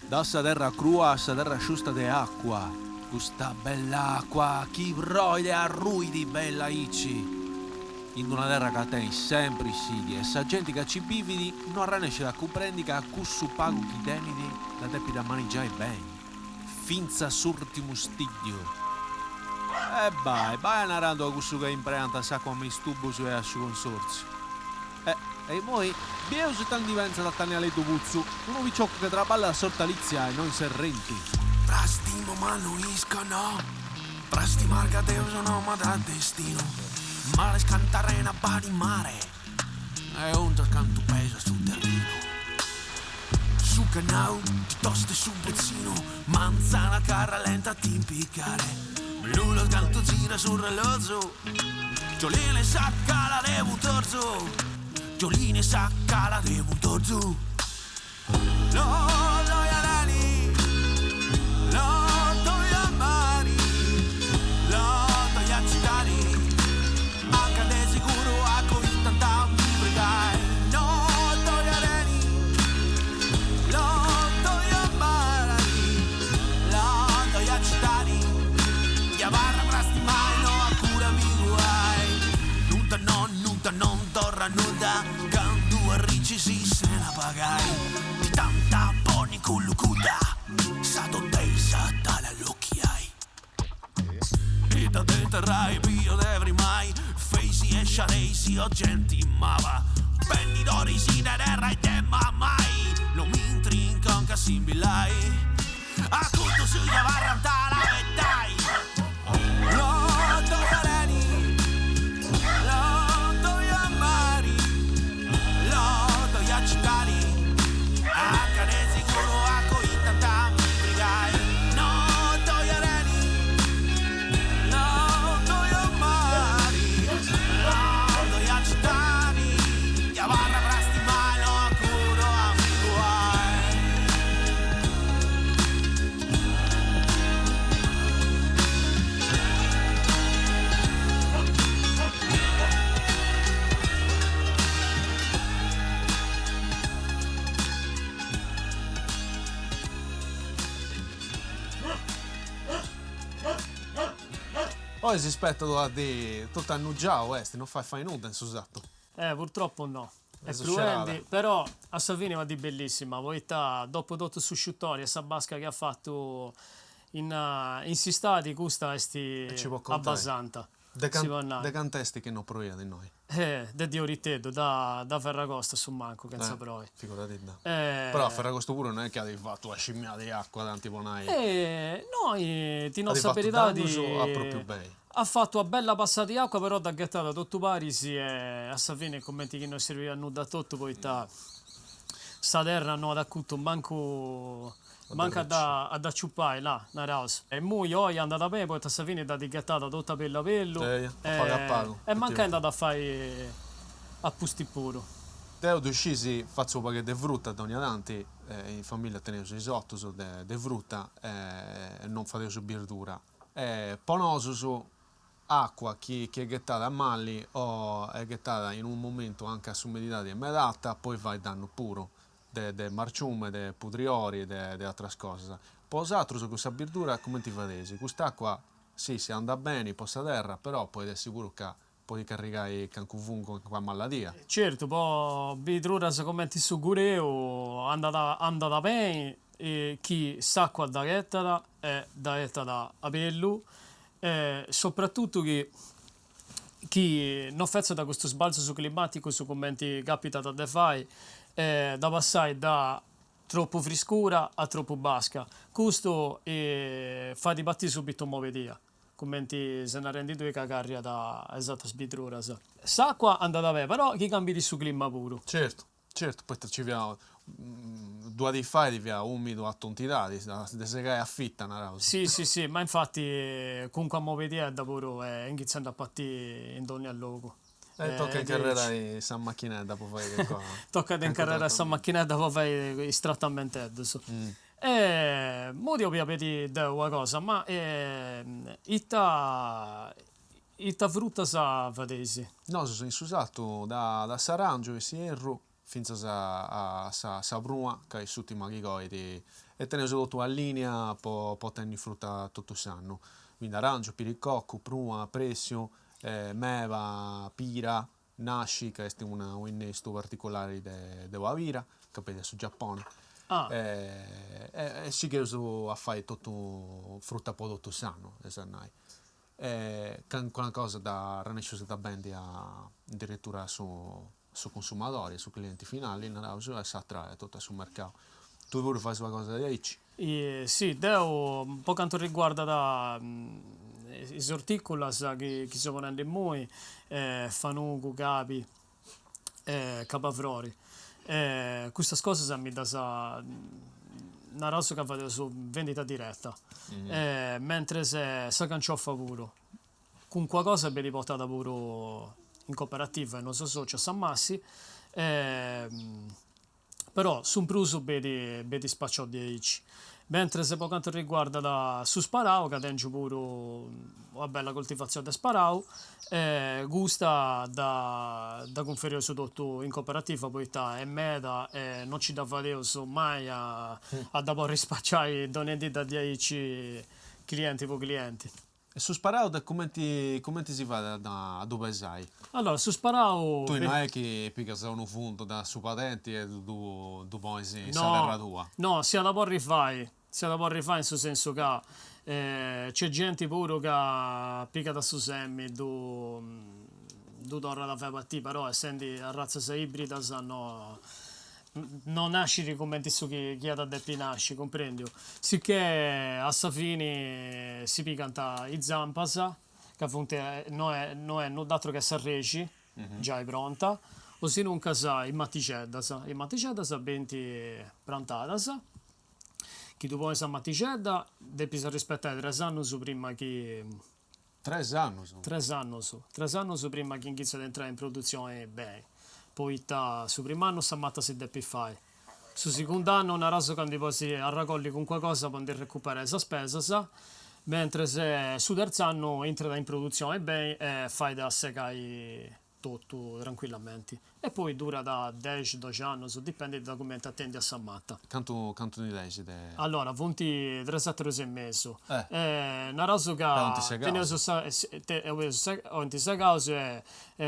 Da sa terra crua a sa terra sciusta de acua, custa bella acua chi proit e arruit bella aici, in d'una terra ca tenit sempri sidi e sa genti ca ci bivit no arrenescit a cumprendi ca cussu pagu chi tenit dda depit amanigiai beni, fintzas s'urtimu stiddiu. E bai, bai narandu a cussus ca impreant s'acua me is tubus e a su consortziu. E e immoi bieus ita ndi pentzat Tanialeddu Putzu, unu piciocu ca traballat a s'ortalitzia e no in Serrenti. Frastimo ma no isco no Frastimar ca Deus no m'at destinu Males cant'arena b'at in mare E undas cantu pesat su terrinu Su cannau ti toste su botzinu Manzana ca rallenta a t'impiccare Lulas cantu gira su rellozu Giolina in sa cala de Puntorzu Giolina in sa cala de Puntorzu No doi areni No doi a mari No doi a citadi Anca de siguru acoitant a mi frigai No doi areni No doi a mari No doi a citadi I abarra frastimai no acura mi guai Nudda no nudda non torra nudda Candu arricis sena pagai Ti t'ant a ponni in culu cudda Sa tontesa t'at allochiai Ita de interrai bio de frimai Feisi e sciareisi o genti maba Bendidoris de terra e de mamai No m'intri in conca assimbillai A cuddos chi abarrant a l'abetai No ddoi areni No ddoi a mari No ddoi a citadi Anca de siguru acoitant a mi frigai No ddoi areni No ddoi a mari No ddoi a citadi I abarra frastimai no acudo a mi cuai. Oi s'ispetat una dì totu annugiau est, non fait fai nudda in su satu. Eh purtroppo no. Est pruendi, però a sa fini una dì bellissima, poita dopu totu su sciutori e sa basca chi at fatu in in s'istadi custa est abba santa, si po nai. De cant'est chi no proiat innoi? Eh, de Dioriteddu, da da Ferragosto a su mancu chentza proi. Figuradidda. Però a Ferragosto puru no est chi at fatu una scimmiada 'e acua tanti po nai. No, ti nau sa beridadi. At fatu dannus o at propriu beni? At fatu una bella passada 'e acua però dd'at ghetada totu paris e a sa fini est cumenti chi no est serviu a nudda totu poita sa terra no at acutu mancu mancu a dda a dd'aciupai, là, naraus. E immoi oi andat beni poita a sa fini dd'at ghetada totu a bellu a bellu e mancai andat a fai a pustis puru. Deu ddu scis, fatzu u' pagheddu de fruta dogna tanti, in familia teneus is otus de fruta e non fadeus birdura E po nosus acua chi chi est ghetada mali o est ghetada in unu momentu anca s'umididadi est meda arta podit fai dannu puru de de marciume, de pudriori, de de ateras cosas. Po 'osatrus cun sa birdura cumenti fadeis? Cust'acua si si andat beni po sa terra però podit essi puru ca podit carrigai cancu fungu o calincuna maladia. Certu, po bidruras cumenti su gureu andat andat beni chi s'acua dda ghetat e dda 'etat a bellu e soprattuttu chi chi no fetzat custus sbalzus climaticus cumenti capitat de fai de passai da tropu friscura a tropu basca, custu fait patì subitu mobedia. Cumenti ses narendi tui ca carriat is atras bidruras. S'acua andat beni, però chi cambit su clima puru. Certu, certu, poita ci fiat, duas diis fait fiat umidu a tontidadi, de segai a fita naraus. Si, si, si, ma infati calincuna mobediedda puru est inghitzende a patì in dònnia logu. E tocat a incarrerai sa machinedda po fai calincuna. Tocat a incarrerai sa machinedda po fai is tratamenteddus. E immoi ti 'olia pediri deu una cosa, ma ita ita frutas fadeis? Nosus in su satu da s'arangiu in s'ierru fintzas a sa pruna ca est s'urtima chi coit. E teneus totu una linea po po tenni fruta totu s'annu, quindi arangiu, piricoccu, pruna, pressiu, meba, pira, nashi ca est una u innestu particulari de de una pira ca benit de su Giappone e e sigheus a fai totu fruta po totu s'annu, est a nai. E calincuna cosa dda arrennescius a dda bendi a inderetura a su su consumadori, a su clienti finali, naraus, e s'atra totu a su mercau. Tui puru fais una cosa diaici? Si, deu po cantu riguardat is orticulas chi chi seu ponendi immoi, fanugu, cabi, cabafrori, custas cosas mi ddas naraus ca fadeus vendita diretta, mentres sa canciofa puru Calincuna cosa benit portada puru in cooperativa in su socio a Samassi, però su prus benit benit spaciau diaici. Mentres po cantu riguardat su sparau, ca tengiu puru una bella coltivatzioni de sparau, custa dda dda cunfereus totu in cooperativa poita est meda e non nci dda fadeus mai a a dda porri spaciai donendidda diaici clienti po clienti. E su sparau de cumenti cumenti si fait a ddu pesai? Allora, su sparau. Tui no est chi pigas unu fundu da su padenti e ddu ddu ponis in sa terra tua? No, s'iat a porri fai, s'iat a porri fai in su sensu ca nc'est genti puru ca pigat su semi e ddu ddu torrat a fai partì, però essendi arratzas ibridas no No nascit cumenti su chi iat a depi nasci, cumprendiu? Sicchè a sa fini si pigant is zampas, ca funt no est no est nudd'atru che s'arrexi, giai pronta, o sinuncas is matixeddas, is matixeddas benint prantadas, chi ddu ponis sa matixedda depis arrispetai tres annus prima chi Tres annus? Tres annus. Tres annus prima chi inghitzat a intrai in produtzioni beni, poita su primu annu sa mata si depit fai, su segundu annu naraus ca ndi podis arragolli calincuna cosa po ndi recuperai sas spesas, mentres su terzu annu intrat in produtzioni beni e fait a segai totu trancuillamenti e poi durat dexi doxi annus, dipendit da cumenti atendi a sa mata. Cantu cantu ndi tenis de. Allora, funt tres etarus e mesu. E naraus ca teneus sa funt segaus e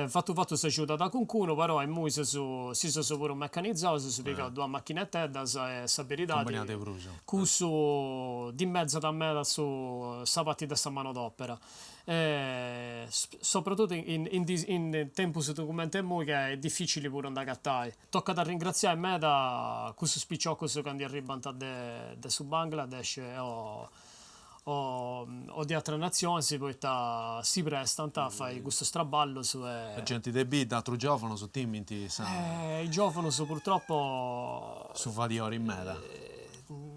fatu fatu s'agiudat calincunu, però immoi seus si seus puru mecanizzaus, eus pigau duas machineteddas e sa beridadi cussu dimezzat meda su sa parti de sa manodopera E sopratutu in in tempus cumenti a immoi ca est dificili puru a nd'agatai. Tocat a ringratziai meda cussus piciocus ca ndi arribant de de su Bangladesh o o de atras natzionis poita si prestant a fai custus traballus e. Genti de bidda, atrus giovanus timint sa. I giovanus purtroppo. Su fadiori meda.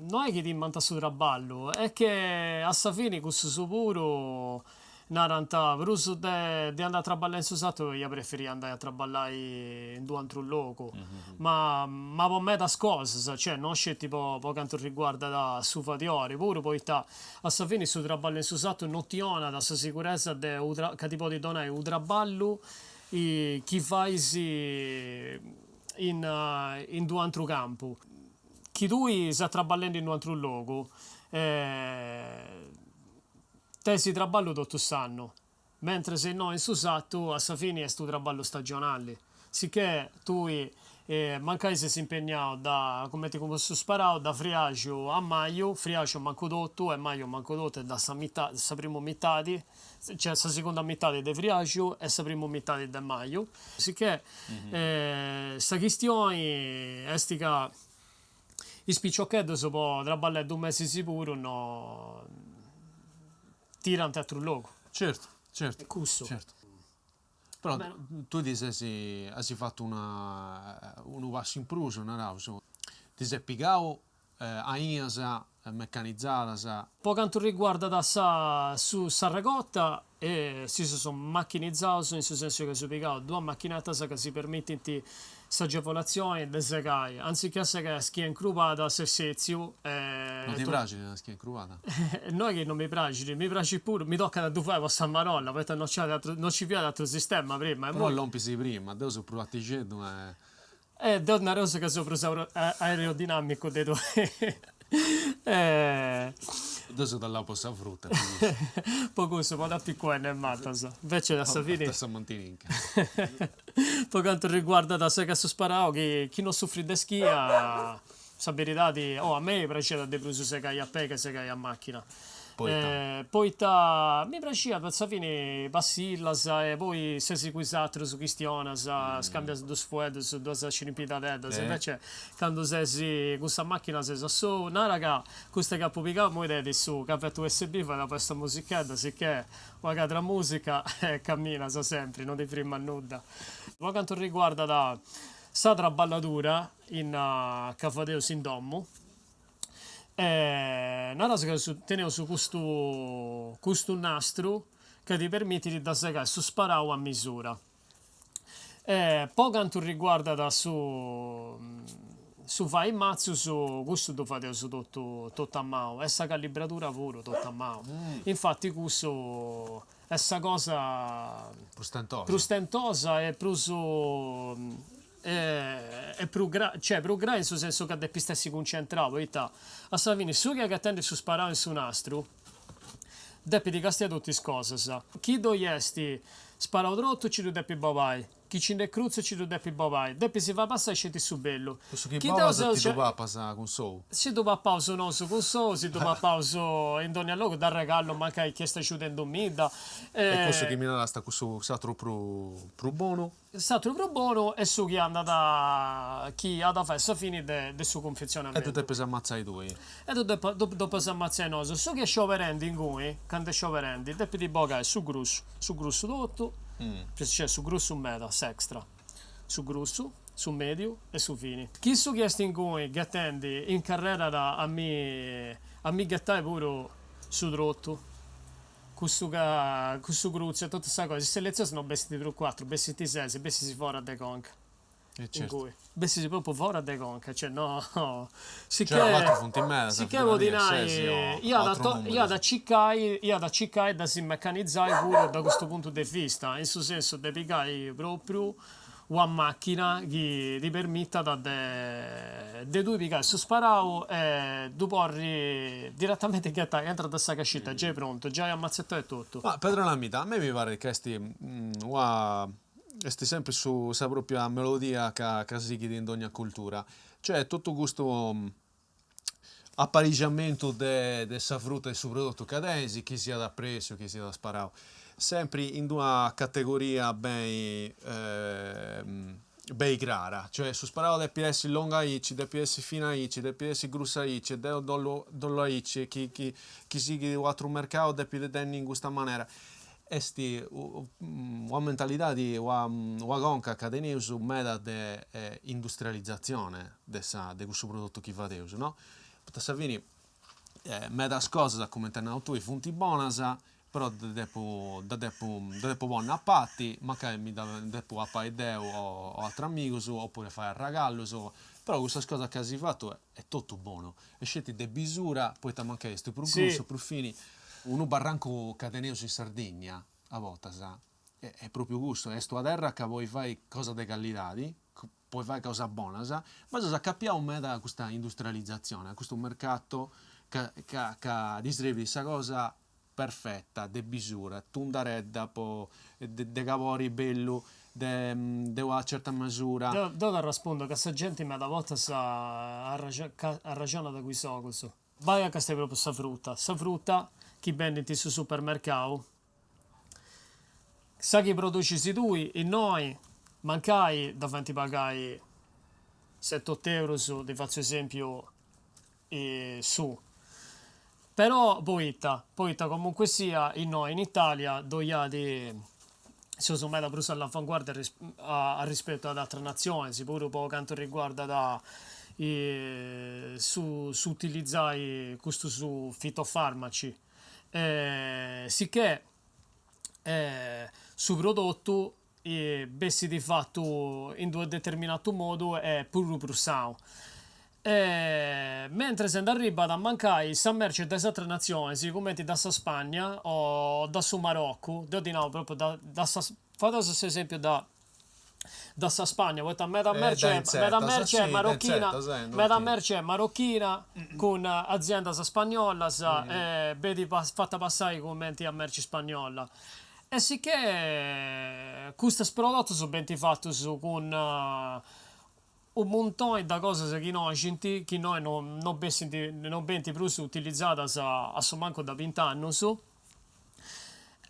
No est chi timant su traballu, est che a sa fini cussus puru narant prus de de andai a traballai in su satu ia preferi andai a traballai in d'u' atru logu, ma ma po medas cosas, cioè non sceti po po cantu riguardat su fadiori, puru poita a sa fini su traballu in su satu non ti 'onat sa siguresa de u ca ti podit donai u' traballu chi fais in in d'u' atru campu. Chi tui ses traballendi in u' atru logu, tenis traballu totu s'annu, mentres innoi in su satu a sa fini est u' traballu stagionali, sicchè tui mancai ses impegnau da, cumenti cun su sparau, da friaxu a maju, friaxu mancu totu e maju mancu totu e da sa mitadi, sa primu mitadi cioè sa segunda mitadi de friaxu e sa primu mitadi de maju, sicchè sa chistioni est ca is piciocheddos po traballai dus mesis puru no tirant a atru logu. Certu, certu. E cussu. Certu. Però tui ti ses, as fatu una unu passu in prus, naraus, ti ses pigau ainas mecanizadas. Po cantu riguardat sa su s'arregota si seus machinizaus in su sensu chi eus pigau duas machinetas ca si permitint s'agevolatzioni de segai, anziché segai a schia incrubada s'est setziu e. Non ti praxit a schia incrubada? No est chi non mi praxit, mi praxit puru, mi tocat a ddu fai po sa marolla, poita non nc'at atru non nci fiat atru sistema prima e. Però lompis prima, deu seu prus atixeddu e. E deu nareus ca seu prus aerodinamicu de tui. Deu seu tallau po sa fruta. Po cussu, po dd'apicuai in matas. Invece a sa fini. A sa mantininca. Po cantu riguardat segai su sparau, chi chi no sufrit de schia, sa beridadi, oh a mei praxiat de prus segai a pei ca segai a macchina. Poita? Poita mi praxiat, a sa fini passillas e poi ses cun is aterus, chistionas, scambias dus fueddus, duas scirimpiddadeddas, invece candu ses cun sa macchina ses a sou, nara ca custa chi apu pigau immoi tenit su cavettu usb fait a ponni sa musichedda, sicchè una catra musica e camminas sempri, non ti frimat nudda. Po cantu riguardat sa traballadura in ca fadeus in domu, Naraus ca teneus custu custu nastru ca ti permitit de segai su sparau a misura. E po cantu riguardat su su fai matzus, cussu ddu fadeus totu totu a manu e sa calibradura puru totu a manu. Infati cussu est sa cosa prus tentosa prus tentosa e prus E prus grai, cioè prus grai in su sensu ca depis essi cuncentrau, poita a sa fini su chi est ghetendi su sparau in su nastru depit castiai totu is cosas, chi ddoi est sparau trotu ci ddu depit bobai, chi ci nd'est crutzu ci ddu depit bobai, depis fai passai sceti su bellu. Cussu chi bobas ti ddu papas cun s'ou. Si ddu papaus nosu cun s'ou, si ddu papaus in dònnia logu, dd'arregallu mancai chi est axudendumidda. E cussu chi mi narasta cussu s'aturu prus bonu? S'atru prus bonu est su chi andat chi at a fai sa fini de de su cunfetzionamentu. E ddu depis amatzai tui. E ddu ddu depeus amatzai nosu. Su chi est scioberendi inguni, candu est scioberendi, depit bogai su grussu, su grussu totu, cioè su grussu meda, s'extra, su grussu, su mediu e su fini. Chi su chi est inguni ghetendi incarrerat a mi a mi ghetai puru su trotu Cussu ca cussu crutzu e totu sa cosa, is seletzionis no bessint prus cuatru, bessint ses, bessis fora de conca. E certu. Ingui. Bessis propriu fora de conca, cioè no Sicchè cuatru funt medas, sicchè po ti nai, iat iat a circai iat a circai de si mecanitzai puru da custu puntu de vista, in su sensu de pigai propriu una macchina chi ti permitat de de tui pigai su sparau e ddu porri diretamenti ghetai intro de sa cascita, giai prontu, giai amatzetau e totu. Ma perdonamidda, a mei mi parit ca est una est sempri su sa propria melodia ca ca sighit in dogna cultura, cioè totu custu Aparixamentu de de sa fruta e su prodotu ca tenis, chi siat a pressiu, chi siat sparau, sempri in d'una categoria beni beni crara, cioè su sparau depit essi longu aici, depit essi fini aici, depit essi grussu aici e deu dd'ollu dd'ollu aici e chi chi chi sighit u' aturu mercau depit tenni in custa manera Est una mentalidadi, una conca ca teneus meda de industrializatzione de sa de cussu prodotu chi fadeus, no? Poita a sa fini medas cosas, cumenti as nau tui, funt bonas, però dda depu dda depu dda depu ponni a parti, mancai mi dda depu papai deu o atrus amigus, oppure fai arregallus, però cussas cosas chi as fatu est totu bonu, est sceti de bisura, poita mancai est prus grussu, prus fini Unu barrancu ca teneus in Sardigna, a bortas, est propriu custu, est una terra ca podit fai cosa de callidadi, podit fai cosas bonas, ma seus acapiaus meda a custa industrializatzioni, a custu mercatu ca ca ca ti srebit sa cosa perfetta, de bisura, tundaredda po de cabori bellu, de de una certa mesura. Deu t'arrespundu ca sa genti meda bortas arraxonat cun is ogus. Bai a castiai propriu sa fruta, sa fruta chi bendint in su supermercau, sa chi produxis tui innoi, mancai dda faint pagai seti ott'eurus, ti fatzu esempiu, su. Però poita, poita comunque sia innoi in Italia ddoi at, seus meda prus all'avanguardia a rispetu ad atras natzionis, puru po cantu riguardat su s'utilizai custus fitofarmaci, sicchè su prodotu bessit fatu in d'unu determinatu modu e puru prus sanu. Mentres nd'arribat mancai sa merce de is atras natzionis, cumenti da sa Spagna o da su Maroccu, deu ti nau propriu da da sa, fadeus s'esempiu da. Da sa Spagna, poita meda merce meda merce est marocchina, meda merce est marocchina cun aziendas spagnollas e benit fata passai cumenti a merci spagnolla. E sicchè custus prodotus benint fatus cun u' muntoni de cosas chi noxint, chi innoi no bessint no benint prus utilizadas a su mancu da bint'annus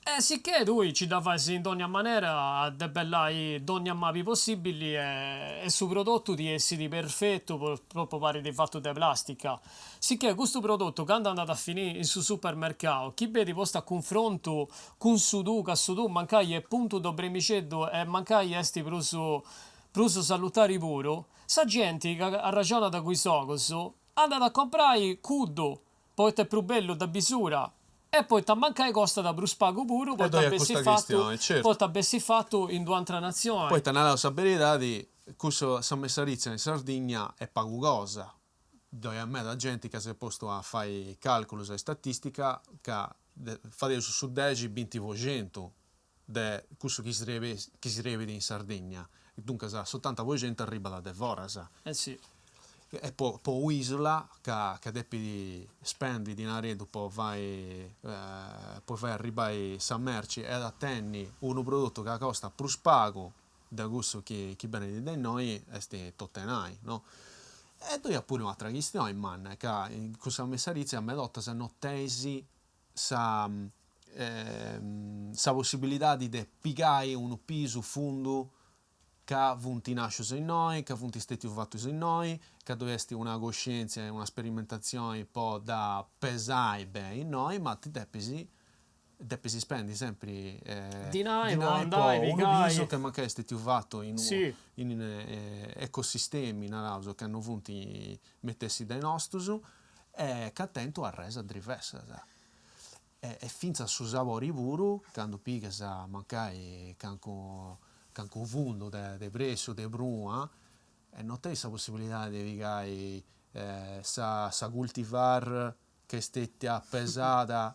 E sicchè tui ci dda fais in dònnia manera a debellai dònnia mabi possibili e su prodotu ti essit perfetu propriu parit fatu de plastica. Sicchè custu prodotu candu andat a finì in su supermercau chi benit postu a cunfrontu cun su tuu ca su tuu mancai est puntu de bremixeddu e mancai est prus prus salutari puru, sa genti ca arraxonat cun is ogus andat a comporai cuddu poita est prus bellu de bisura e poita mancai costat prus pagu puru poita bessit fatu poita bessit fatu in d'u'antra natzioni. Poita naraus sa beridadi, cussu sa messarizia in Sardigna est pagu cosa, ddoi at meda genti ca s'est postu a fai calculus e statistica ca fadeus su dexi binti po centu de cussu chi chi srebit in Sardigna, duncas s'otanta po centu arribat de foras. Eh si. E po po u'isula ca ca depit spendi dinareddu po fai po fai arribai sa merci e at a tenni unu prodotu ca costat prus pagu de cussu chi chi benit de innoi est totu 'e nai, no? E ddoi at puru u'atera chistioni manna, ca cun sa messarizia meda 'ortas no tenis sa sa possibilidadi de pigai unu pisu fundu ca funt nascius innoi, ca funt stetius fatus innoi, ca ddoi est una coscientzia e una sperimentatzioni po dda pesai beni innoi, ma ti depis depis spendi sempri Dinai po andai, po unu pisu ca mancai est stetiu fatu in in ecosistemi, naraus, ca no funt metessi de nostus e ca at tentu arresas drivessas. E fintzas su sabori puru, candu pigas mancai cancu cancu fundu de de pressu, de prua, e no tenis sa possibilidadi de pigai sa sa cultivar ch'est stetia pesada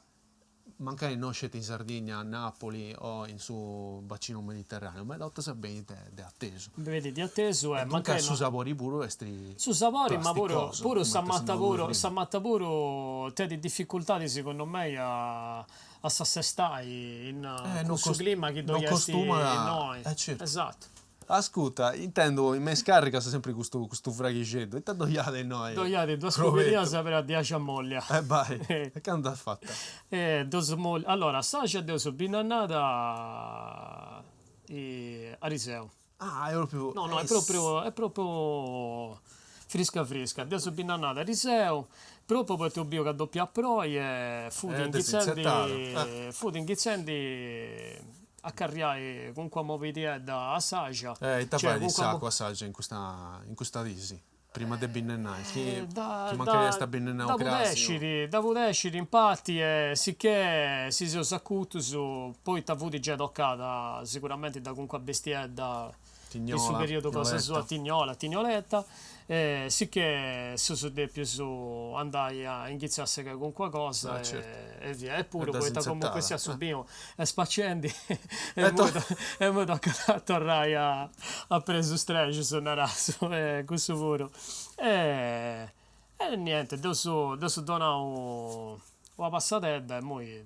mancai no sceti in Sardigna, a Napoli o in su bacinu mediterraneu, meda 'ortas benit de atesu. Benit de atesu e mancai su sabori puru est Su sabori ma puru puru sa mata puru sa mata puru tenit dificultadi segundu mei a a s'assestai in cussu clima chi ddoi est innoi. Esattu. Ascurta, intendu in me is carrigas sempri custu custu fraghixeddu, ita ddoi at innoi? Ddoi at duas coberìas però de axia mollia. E bai, e candu dd'as fata? Ddus mollia, allora s'axia dd'eus binnennada ariseu. Ah, est propriu. No, no, est propriu, est propriu frisca frisca, dd'eus binnennada ariseu, propriu poita eus biu ca depiat proi e fut inghitzendi, fut inghitzendi a carriai calincuna mobidiedda a s'axia. E ita fait s'acua s'axia in custa in custa dis, prima de binnennai, chi chi mancai est a binnennai u' cras. Dda pudescit in parti e sicchè si seus acutus, poita fut giai tocada siguramenti da calincuna bestiedda in su periodu cosa sua, tignola, tignoletta, e sicchè seus depius andai a inghitzai a segai calincuna cosa e via, e puru poita comunque sia su binu est spacendi e immoi tocat a torrai a a preni su strexus, naraus, e cussu puru. E e niente, dd'eus dd'eus donau una passadedda e immoi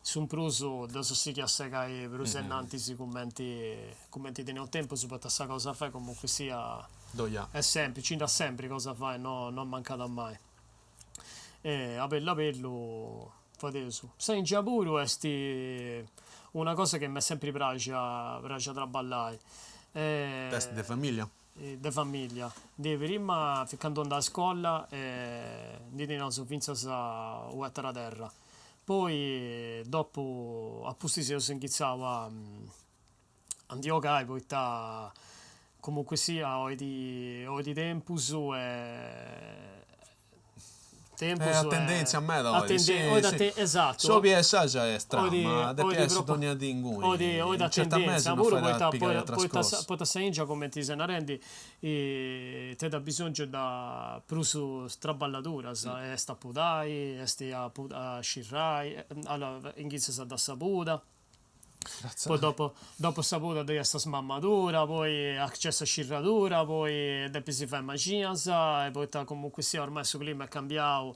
su prus dd'eus sighiu a segai prus innantis cumenti cumenti teneus tempus poita sa cosa fai comunque sia est sempri, nci nd'at sempri cosa fai, no no ammancat mai. E a bellu a bellu fadeus. Sa 'ingia puru est una cosa chi m'est sempri praxia praxia traballai. Est de familia? De familia. De prima, candu andà a iscola, ndi teneus fintzas u' ettara terra. Poi dopu, a pustis eus inghitzau a a ndi 'ogai poita comunque sia 'oit 'oit tempus e tempus e a tendenzia meda oit si si esattu s'obi 'e s'axia est trama depit essi dogna dì inguni oit a tendenzia puru poita poita poita sa 'ingia cumenti seu narendi tenit abisongiu de prus traballaduras est a pudai est a a scirrai allora inghitzas da sa puda. Poi dopo, dopo sa puda ddoi est sa smammadura, poi nc'est sa scirradura, poi depis fai maxinas, e poita comunque sia ormai su clima est cambiau,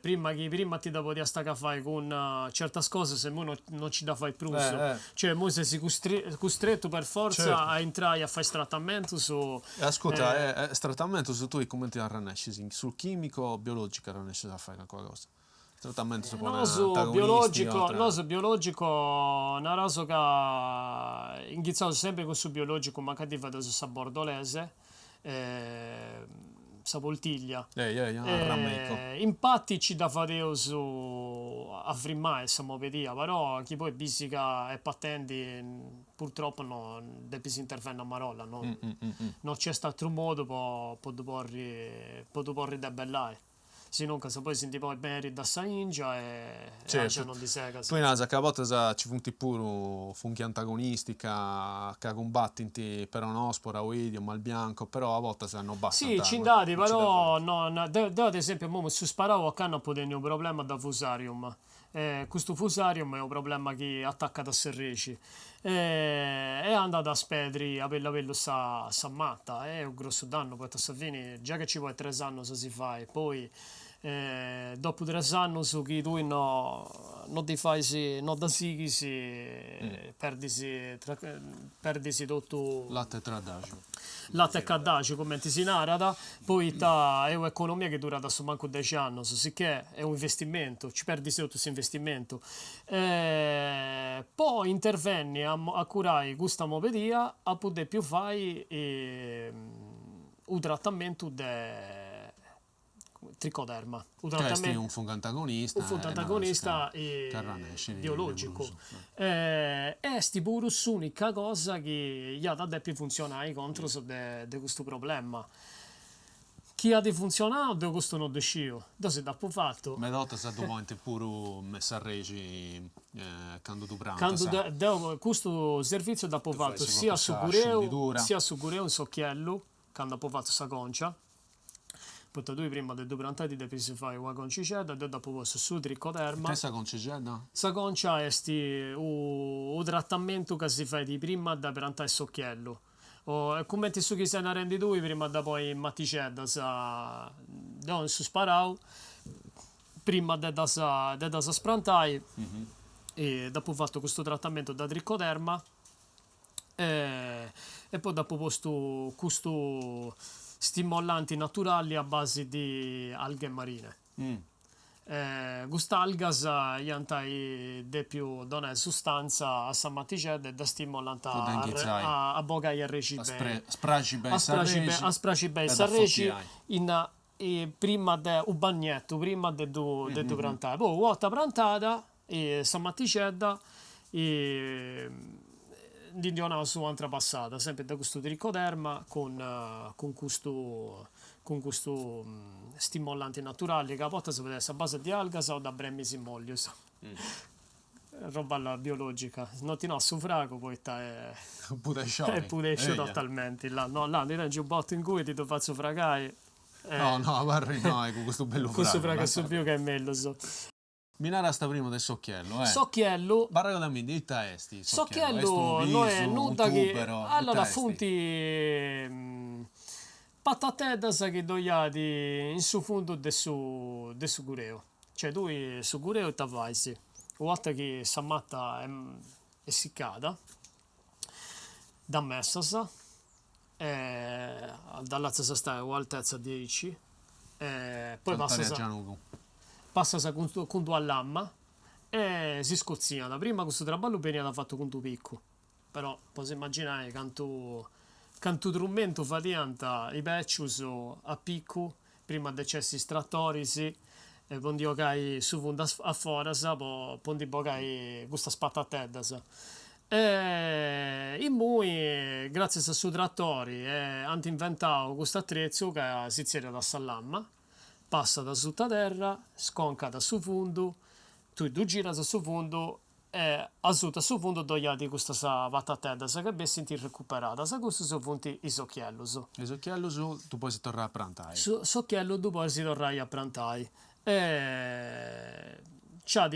prima chi prima ti dda podiast fai cun certas cosas immoi no no nci dda fai prus, cioè immoi ses custretu per fortza a intrai a fai is tratamentus. E ascurta, is tratamentus tui cumenti arrennescis, su chimicu o biologicu arrennescis a fai calincuna cosa? Tratamentus po Nosu biologico, nosu biologico naraus ca inghitzaus sempri cun su biologicu mancai ddi fadeus sa bordolese, sa poltiglia. In parti nci dda fadeus a frimai sa mobedia, però chi poi bisi ca est patendi purtroppo no depis intervenni a marolla, no no nc'est atru modu po po ddu porri po ddu porri debellai. Sinuncas poi si ndi podit beniri da sa 'ingia e axa non ndi segas. Tui naras ca a bortas ci funt puru funghi antagonisti ca ca cumbatint peronospora, oidio, mal bianco, però a bortas no bastant. Si, ci nd'at, però no deu ad esempiu imoi in su sparau ocannu apu tenniu unu problema da fusarium Custu fusarium est unu problema chi atacat a s'arrexi e andat a spedri a bellu a bellu sa sa mata, est unu grossu dannu poita a sa fini giai chi ci ponit tres annus a si fai, poi dopu tres annus chi tui no no ddi fais no dda sighis perdis perdis totu. Latte tradaxu. Latte caddaxu cumenti si narat poita est un'economia chi durat a su mancu dexi annus, sicchè est unu investimentu, nci perdis totu s'investimentu. Po intervenni a a curai custa mobedia apu depiu fai u' tratamentu de tricoderma, u' tratamentu. Ca est unu fungu antagonista. U' fungu antagonista biologicu. Est puru s'unica cosa chi iat a depi funtzionai contras de custu problema. Chi at funtzionau deu custu no ddu sciu, deu si dd'apu fatu. Meda 'ortas ddu ponint puru me s'arrexi candu ddu prantas. Candu deu custu servitziu dd'apu fatu sia a su gureu sia a su gureu in s'ochiellu, candu apu fatu sa concia, poita tui prima de ddu prantai ti depis fai una concixedda, deu dd'apu postu su tricoderma. It'est sa concixedda? Sa concia est u tratamentu ca si fait prima de prantai s'ochiellu, cumenti su chi ses narendi tui prima de ponni is matixeddas, deu in su sparau prima de ddas de ddas prantai dd'apu fatu custu tratamentu de tricoderma E poi dd'apu postu custu stimolanti naturali a basi di alghe marine. Cust'algas iant ai depiu donai sustanza a sa matixedda e dda stimolant a bogai arrexi beni. A spraxi beni s'arrexi. A spraxi beni s'arrexi in prima de u bagnettu, prima de ddu de ddu prantai. Poi u' 'orta prantada sa matixedda ndi ddi 'onaus u'antra passada, sempri de custu tricoderma cun cun custu cun custu stimolanti naturali ca a bortas podit essi a base di algas o de bremis mollius. Roba biologica, no ti nau su fragu poita est Pudescioni. Est pudesciu totalmenti, là no là ndi tengiu u' botu ingui ti ddu fatzu fragai No, no, abarra innoi cun custu bellu fragu. Custu fragu su biu ca est mellus. Mi narasta prima de s'occhiello, eh. S'occhiellu. Arregodamindi, ita est s'occhiello? Est unu pisu, no est unu nudda chi. tubero, ita Allora est? funt patateddas chi ddoi at in su fundu de su de su gureu. Cioè tui su gureu ita fais? U' 'orta chi sa mata est siccada, dda messas e dda lassas stai a u'altezza diaici e poi passas passas cun cun d'una lamma e si scotziat. Prima custu traballu beniat fatu cun d'u piccu, però pois immaginai cantu cantu trumentu fadiant i becius a piccu prima de nc'essi is tratoris e po ndi 'ogai su fundu a foras po po ndi bogai custas patateddas. E immoi gratzias a su tratori ant inventau custu atretzu ca si zerriat sa lamma, passat asuta terra, sconcat su fundu, tui ddu giras su fundu E asuta su fundu ddoi at custas patateddas ca bessint recuperadas, custus funt is ochiellus. Is ochiellus ddu podis torrai a prantai. S'ochiellu ddu podis torrai a prantai. E. Nc'at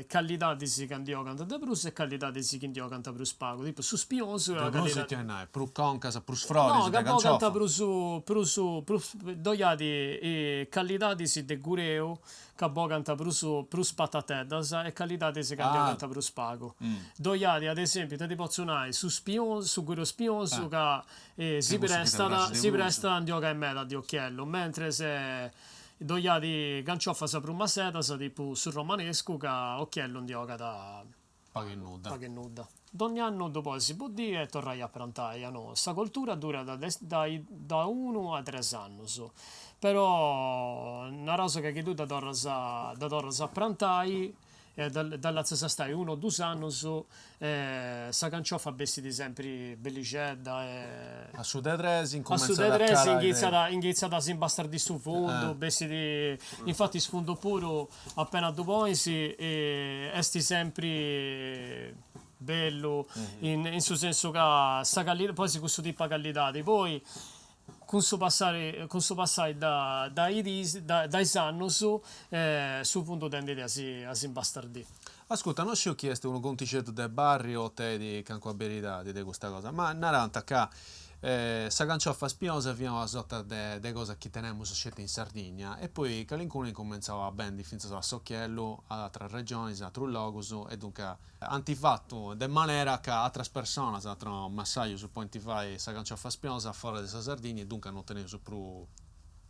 callidadis ca ndi 'ogant de prus e callidadis chi ndi 'ogant prus pagu, tipu su spiosu est una callidadi. De prus ite 'olit nai, prus concas, prus froris de canciofa? No, ca bogant prus prus prus, ddoi at callidadis de gureu ca bogant prus prus patateddas e callidadis ca ndi 'ogant prus pagu. Ddoi at, ad esempiu, ita ti potzu nai, su spiosu, su gureu spiosu ca si prestat si prestat a ndi 'ogai meda de ochiellu, mentres Ddoi at canciofas prus masedas, tipu su romanescu, ca ochiellu ndi 'ogat Pagu e nudda. Pagu e nudda. Dogni annu ddu podis buddiri e torrai a prantai, a nou. Sa coltura durat de da unu a tres annus, però naraus ca chi tui dda torras dda torras a prantai e dda lassas stai unu o dus annus sa canciofa bessit sempri bellixedda e. A su de tres incumentzat a calai. A su de tres inghitzat inghitzat a s'imbastardì su fundu, bessit, infati su fundu puru apena ddu ponis est sempri bellu in su sensu ca sa callidadi, pois cussu tipu 'e callidadi, poi Cun su passai cun su passai da is dis da is annus su fundu tendit a si a s'imbastardì. Ascurta, no sciu chi est unu contixeddu de barriu o tenit calincuna beridadi de custa cosa, ma narant ca sa canciofa spiosa fiat una sorta de cosa chi tenemus sceti in Sardigna e poi calincunu at incumentzau a bendi fintzas a s'ochiellu a atras regionis, a atrus logus e duncas Ant fatu de manera ca atras personas, atrus massajus podint fai sa canciofa spiosa foras de sa Sardigna e duncas no teneus prus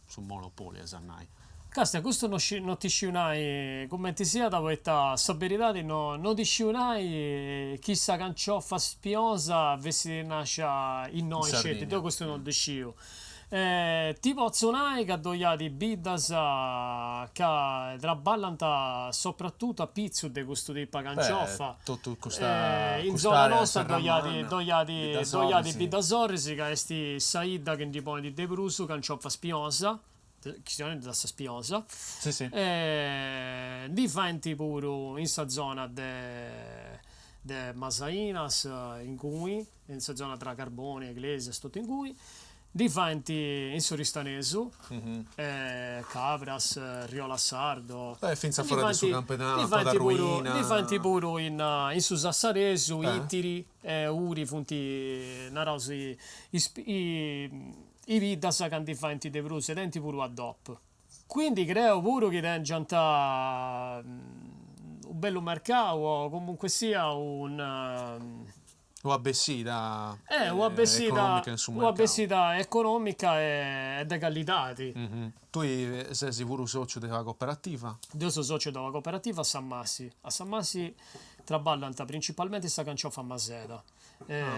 su monopoliu, est a nai. Castia, custu no no ti sciu nai cumenti siat poita sa beridadi no no ti sciu nai chi sa canciofa spiosa fessit nascia innoi sceti, deu custu no ddu sciu Ti potzu nai ca ddoi at biddas ca traballant sopratutu a pitzus de custu tipu 'e canciofa. In zona nosta ddoi at ddoi at ddoi at Biddasorris ca est sa 'idda chi ndi ponit de prus canciofa spiosa, chistionendi de sa spiosa, ndi faint puru in sa zona de de Masainas, ingui in sa zona tra Carbònia, Iglesias, totu ingui, ndi faint in s'Oristanesu, Cabras, Riola Sardo, E fintzas fora de su Campidanu, Arruina. Ndi faint puru in su Sassaresu, Itiri e Uri funt, naraus, is biddas ca ndi faint de prus e tenint puru a DOP. Quindi creo puru chi tengiant u' bellu mercau o comunque sia un Una bessida una bessida una bessida economica e de callidadi. Tui ses puru sociu de una cooperativa? Deu seu sociu de una cooperativa a Samassi. A Samassi traballant principalmenti sa canciofa maseda.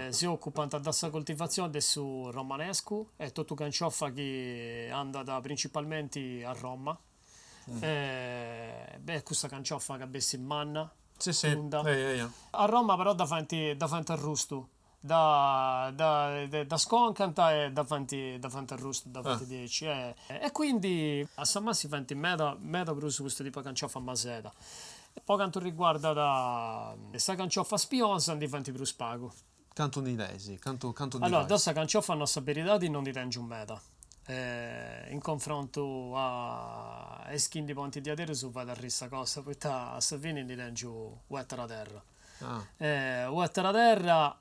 Si ocupant de sa coltivatzioni de su romanescu e totu canciofa chi andat principalmenti a Roma. Beh cussa canciofa ca bessit manna Si si, eja eja. A Roma però dda faint dda faint arrustu, dda dda dda sconcant e dda faint dda faint arrustu, dda faint diaici e e quindi a Samassi faint meda meda prus custu tipu 'e canciofa maseda. Po cantu riguardat sa canciofa spiosa ndi faint prus pagu. Cantu ndi tenis? Cantu cantu ndi Allora, deu sa canciofa a nai sa beridadi no ndi tengiu meda. In confrontu a is chi ndi ponint diaderus fait arriri sa cosa, poita a sa fini ndi tengiu u'etara terra. U'etara terra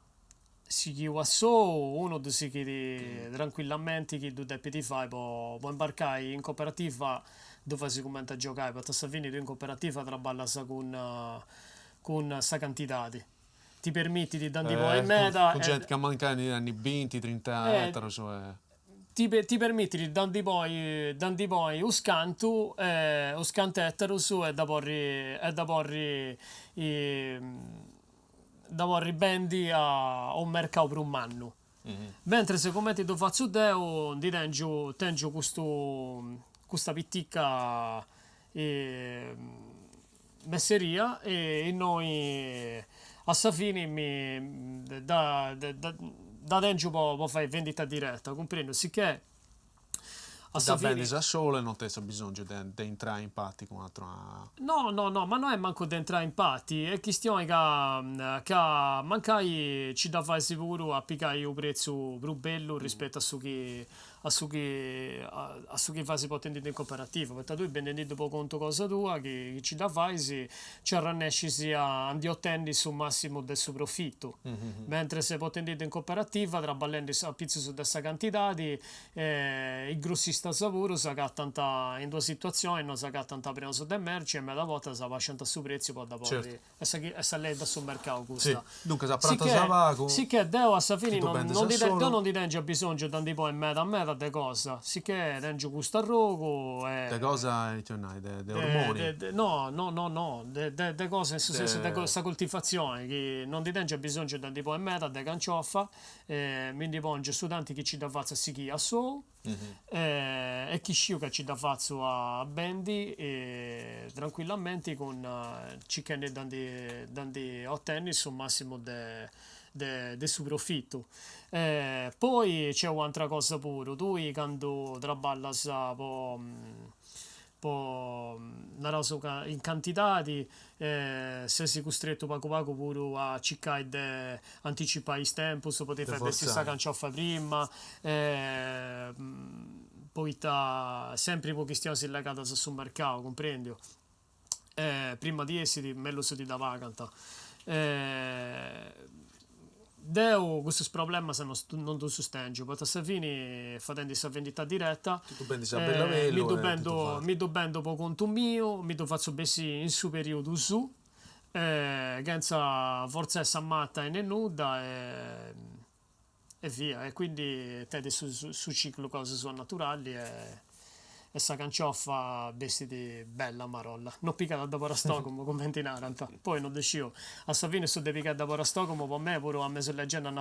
sighiu a sou, unu ddu sighit tranquillamenti chi ddu depit fai po po imbarcai in cooperativa ddu fais cumenti a giogai, poita a sa fini tui in cooperativa traballas cun cun sa cantidadi ti permitit de ndi ponni meda. Cun genti ca mancai ndi tenit binti, trinta etarus e. Ti ti permitit de ndi ponni de ndi ponni us cantu us cantu etarus e dda porri e dda porri dda porri bendi a u' mercau prus mannu. Mentres cumenti ddu fatzu deu ndi tengiu tengiu custu custa pitica Messeria e innoi a sa fini mi dda dda tengiu po po fai vendita diretta, cumprendiu, sicchè a sa fini. Dda bendis a solu e non tenis bisongiu de de intrai in pati cun atera. No no no, ma no est mancu de intrai in pati, est chistioni ca ca mancai ci dda fais puru a pigai u' pretzu prus bellu rispettu a su chi. a su chi a su chi fais portendiddu in cooperativa, poita tui bendendiddu po contu cosa tua chi nci dda fais nci arrennescis a ndi otenni su massimu de su profitu, mentres portendiddu in cooperativa traballendi apitzus de sa cantidadi is grossistas puru s'agatant in d'una situatzioni innui s'agatant prenus de merci e meda bortas abasciant su pretziu po dda podi Est sa chi est sa lei de su mercau custa. Duncas apratas a pagu. Sicchè deu a sa fini non ndi deu non ndi tengiu abisongiu de ndi ponni meda meda de cosa, sicchè tengiu custu arrogu e. De cosa ite 'olis nai, de ormoni? No no no no de de cosa in su sensu de sa coltivatzioni chi non ndi tengiu abisongiu de ndi ponni meda de canciofa e mi ndi pongiu su tanti chi ci dda fatzu a sighì a sou E chi sciu ca ci dda fatzu a bendi trancuillamenti cun circhendi de ndi de ndi otenni su massimu de de su profitu. Poi c'est u'antra cosa puru, tui candu traballas po po naraus ca in cantidadi ses custretu pagu pagu puru a circai de anticipai is tempus po ti fai bessiri sa canciofa prima poita sempri po chistionis legadas a su mercau, cumprendiu, prima ti essit mellus ti dda pagant. Deu custus problemas non non ddus tengiu, poita a sa fini fadendi sa vendita direta Ti ddu bendis a bellu a bellu mi ddu bendu mi ddu bendu po contu miu, mi ddu fatzu bessiri in su periodu suu, chentza fortzai sa mata e ne nudda e e via, e quindi tenit su su ciclu cosa sua naturali e E sa canciofa bessit bella marolla. No pigat de forastogomo cumenti narant. Poi no ddu sciu. A sa fini su de pigai de forastogomo po mei puru a mesu leggenda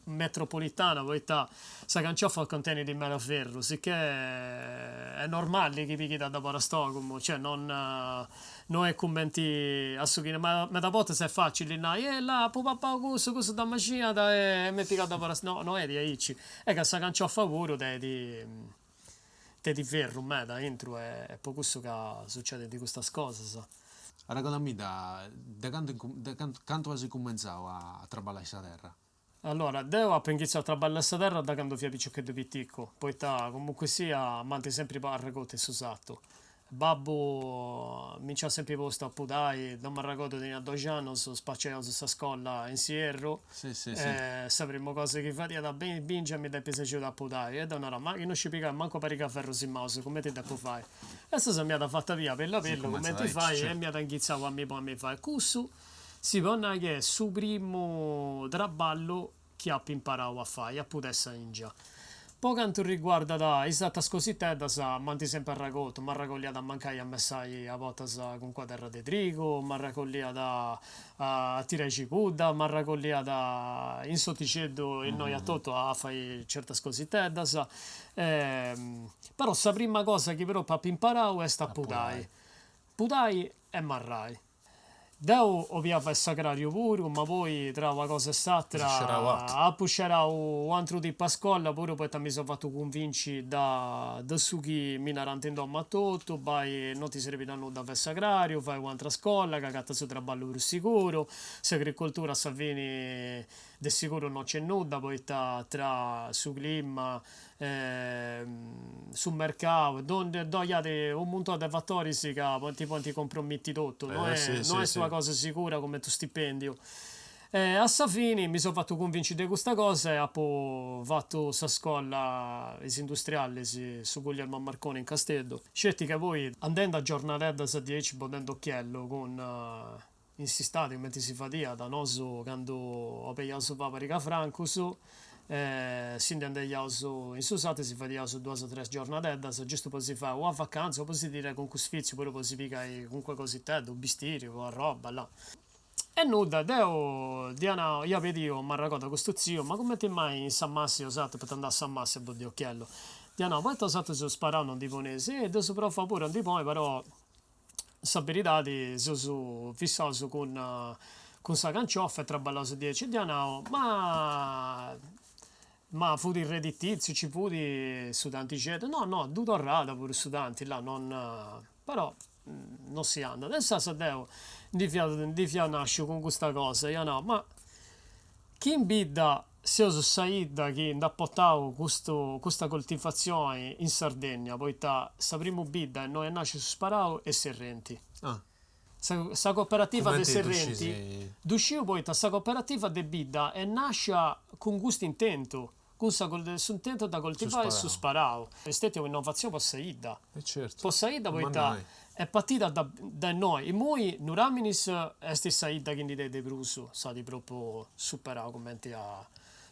metropolitana poita sa canciofa contenit meda ferru, sicchè est normali chi pighit de forastogomo, cioè non no est cumenti a su chi ma meda bortas est facili nai, eh là apu papau cussu, cussu dda maxinat e m'est pigau de forastogomo, no no est diaici, est ca sa canciofa puru tenit Tenit ferru meda aintru e po cussu ca sucedint custas cosas. Arregodamidda de candu de candu as incumentzau a traballai sa terra. Allora, deu apu inghitzau a traballai sa terra da candu fia piciocheddu piticu, poita comunque sia m'ant sempri arregotu in su satu Babbu mi nc'at sempri postu a pudai, non m'arregodu tenia doxi annus, spaciaiaus sa scola in s'ierru e sa primu cosa chi fadiat, beni bingia mi depis agiudai a pudai e deu narà, ma chi non sciu pigai mancu pariga ferrus in maus, cumenti depu fai? E insaras m'iat fatu a biri a bellu a bellu cumenti fai e m'iat inghitzau a mi ponni a mi fai. Cussu si podit nai chi est su primu traballu chi apu imparau a fai, a pudai sa 'ingia. Po cantu riguardat is atras cositeddas, m'ant sempri arragotu, m'arragolliat mancai a messai a bortas calincuna terra de trigu, m'arragolliat a tirai cibudda, m'arragolliat in s'ortixeddu innoi a totu a fai certas cositeddas, però sa prima cosa chi propriu apu imparau est a pudai, pudai e marrai. Deu 'olia fai s'agrariu puru, ma poi tra una cosa e s'atra apu scerau u' atru tipu 'e scola puru poita mi seu fatu cunvinci da de su chi mi narant in domu a totu, bai non ti serbit a nudda fai s'agrariu, fai u' atra scola ca agatas su traballu prus siguru, s'agricoltura a sa fini de siguru non c'est nudda poita tra su clima su mercau, ddoi at u' muntoni de fatoris ca ti podint compromiti totu, no est no est una cosa sigura cumenti u' stipendiu. E a sa fini mi seu fatu cunvinci de custa cosa e apu fatu sa scola is industrialis, su Guglielmo Marconi in Casteddu. Sceti ca poi andendi a giornadeddas diaici boddendi ochiellu cun In s'istadi cumenti si fadiat, nosu candu 'obeiaus fai pariga francus si ndi andaiaus in su satu e si fadiaus duas o tres giornadeddas giustu po si fai una vacanza o po si tirai calincunu sfitziu puru po si pigai calincuna cositedda, u' bistiri o arroba, là. E nudda, deu dd'ia nau, ia pediu, m'arregodu a custu tziu, ma cumenti mai in Samassi 'osatrus, poita andà a Samassi a boddi ochiellu, dd'ia nau, poita 'osatrus sparau non ndi poneis? E ddus provu puru a ndi ponni, però Sa beridadi seus fissaus cun cun sa canciofa e traballaus diaici. Dd'ia nau, ma ma fut redditiziu, ci fut su tantixeddu? No no, ddu torrat puru su tanti, là, non però non si andat. E insaras deu ndi fia ndi fia nasciu cun custa cosa, ia nau, ma chi in bidda. Seus sa 'idda chi nd'at portau custu custa coltivatzioni in Sardegna, poita sa primu bidda innoi est nasciu su sparau est Serrenti. Ah. Sa sa cooperativa de Cumenti ddu Serrenti, scisi? ddu sciu poita sa cooperativa de bidda est nascia cun custu intentu, cun sa s'intentu de coltivai su sparau. Est stetia un'innovatzioni po sa 'idda. E certu. Po sa 'idda poita est partida da dae innoi. Immoi Nuraminis est sa 'idda chi ndi tenit de prus, s'at propriu superau cumenti a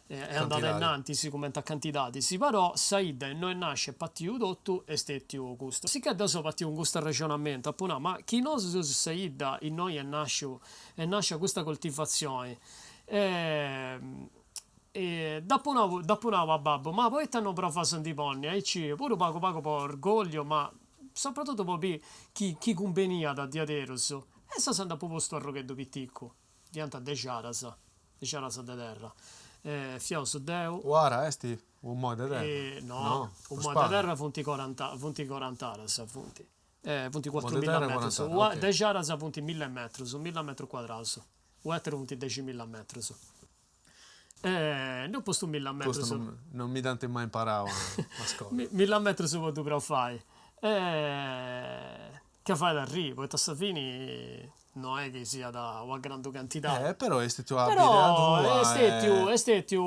est andada innantis cumenti a cantidadis, però sa 'idda innoi est nasciu e partiu totu est stetiu custu. Sicchè deu seu partiu cun custu arrexonamentu, apu nau, ma chi nosu seus sa 'idda innoi est nasciu est nascia custa coltivatzioni E dd'apu nau dd'apu nau a babbu, ma poita non provas a ndi ponni, aici puru pagu pagu po orgogliu, ma sopratutu po biri chi chi cumbeniat diaderus. E insaras nd'apu postu arrogheddu piticu, fiant dexi aras, dexi aras de terra. E fiaus deu. U'ara est u' moi de terra? No, u' moi de terra funt coranta funt corant'aras, funt. Funt cuatrumilla metrus, dexi aras funt milla metrus, milla metrus cuadraus, u' ettaru funt deximilla metrus. Nd'eus postu milla metrus. Custu non mi dd'ant mai imparau a scola. Milla metrus po ddu provai. Ca fait arriri, poita a sa fini no est chi siat una grandu cantidadi. Eh però est stetiu una bidea tua. Però est stetiu est stetiu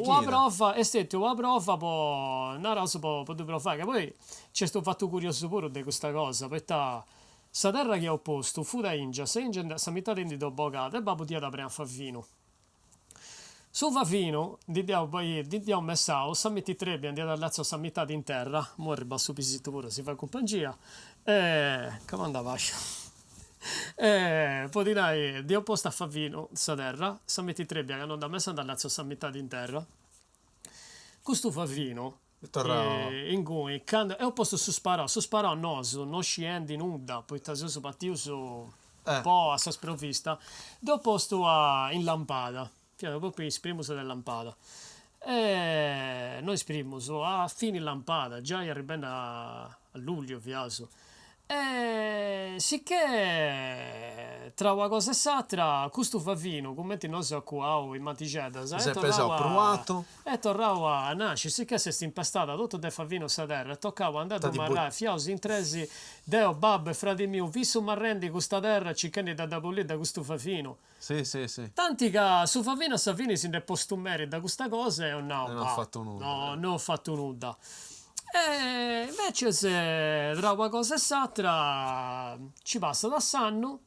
una prova est stetiu una prova po naraus po ddu provai, ca poi nc'est unu fatu curiosu puru de custa cosa, poita Sa terra chi eus postu fut a ingia, sa ingia sa mitadi ndi dd'eus bogada e babbu dd'iat prena a favinu. Su favinu ndi dd'iaus ndi dd'iaus messau, sa mititrebia ndi iat lassau sa mitadi in terra, imui arribat su pisitu puru a si fai cumpangia, e comanda basciu e po ti nai, dd'iaus postu a favinu sa terra, sa mititrebia ca non dda messant nd'at lassau sa mitadi in terra. Custu favinu Inguni, candu eus postu su sparau, su sparau nosu no sciendi nudda, poita seus partius po a sa sprovvista, dd'eus postu a in lampada, fiat propriu is primus de lampada, e no is primus, a fini lampada, giai arribendi a lugliu fiaus E sicchè tra una cosa e s'atra custu favinu, cumenti nosu eus cuau is matixeddas, est torrau a est torrau a nasci, sicchè s'est impestada totu de favinu sa terra, est tocau a andai a ddu marrai, fiaus in tresi, deu, babbu e fradi miu, fissu marrendi custa terra circhendi de dda puliri de custu favinu. Tanti ca su favinu a sa fini si nd'est postu meri de custa cosa e eus nau, bah, no no eus fatu nudda. E invecias tra una cosa e s'atra nci passat s'annu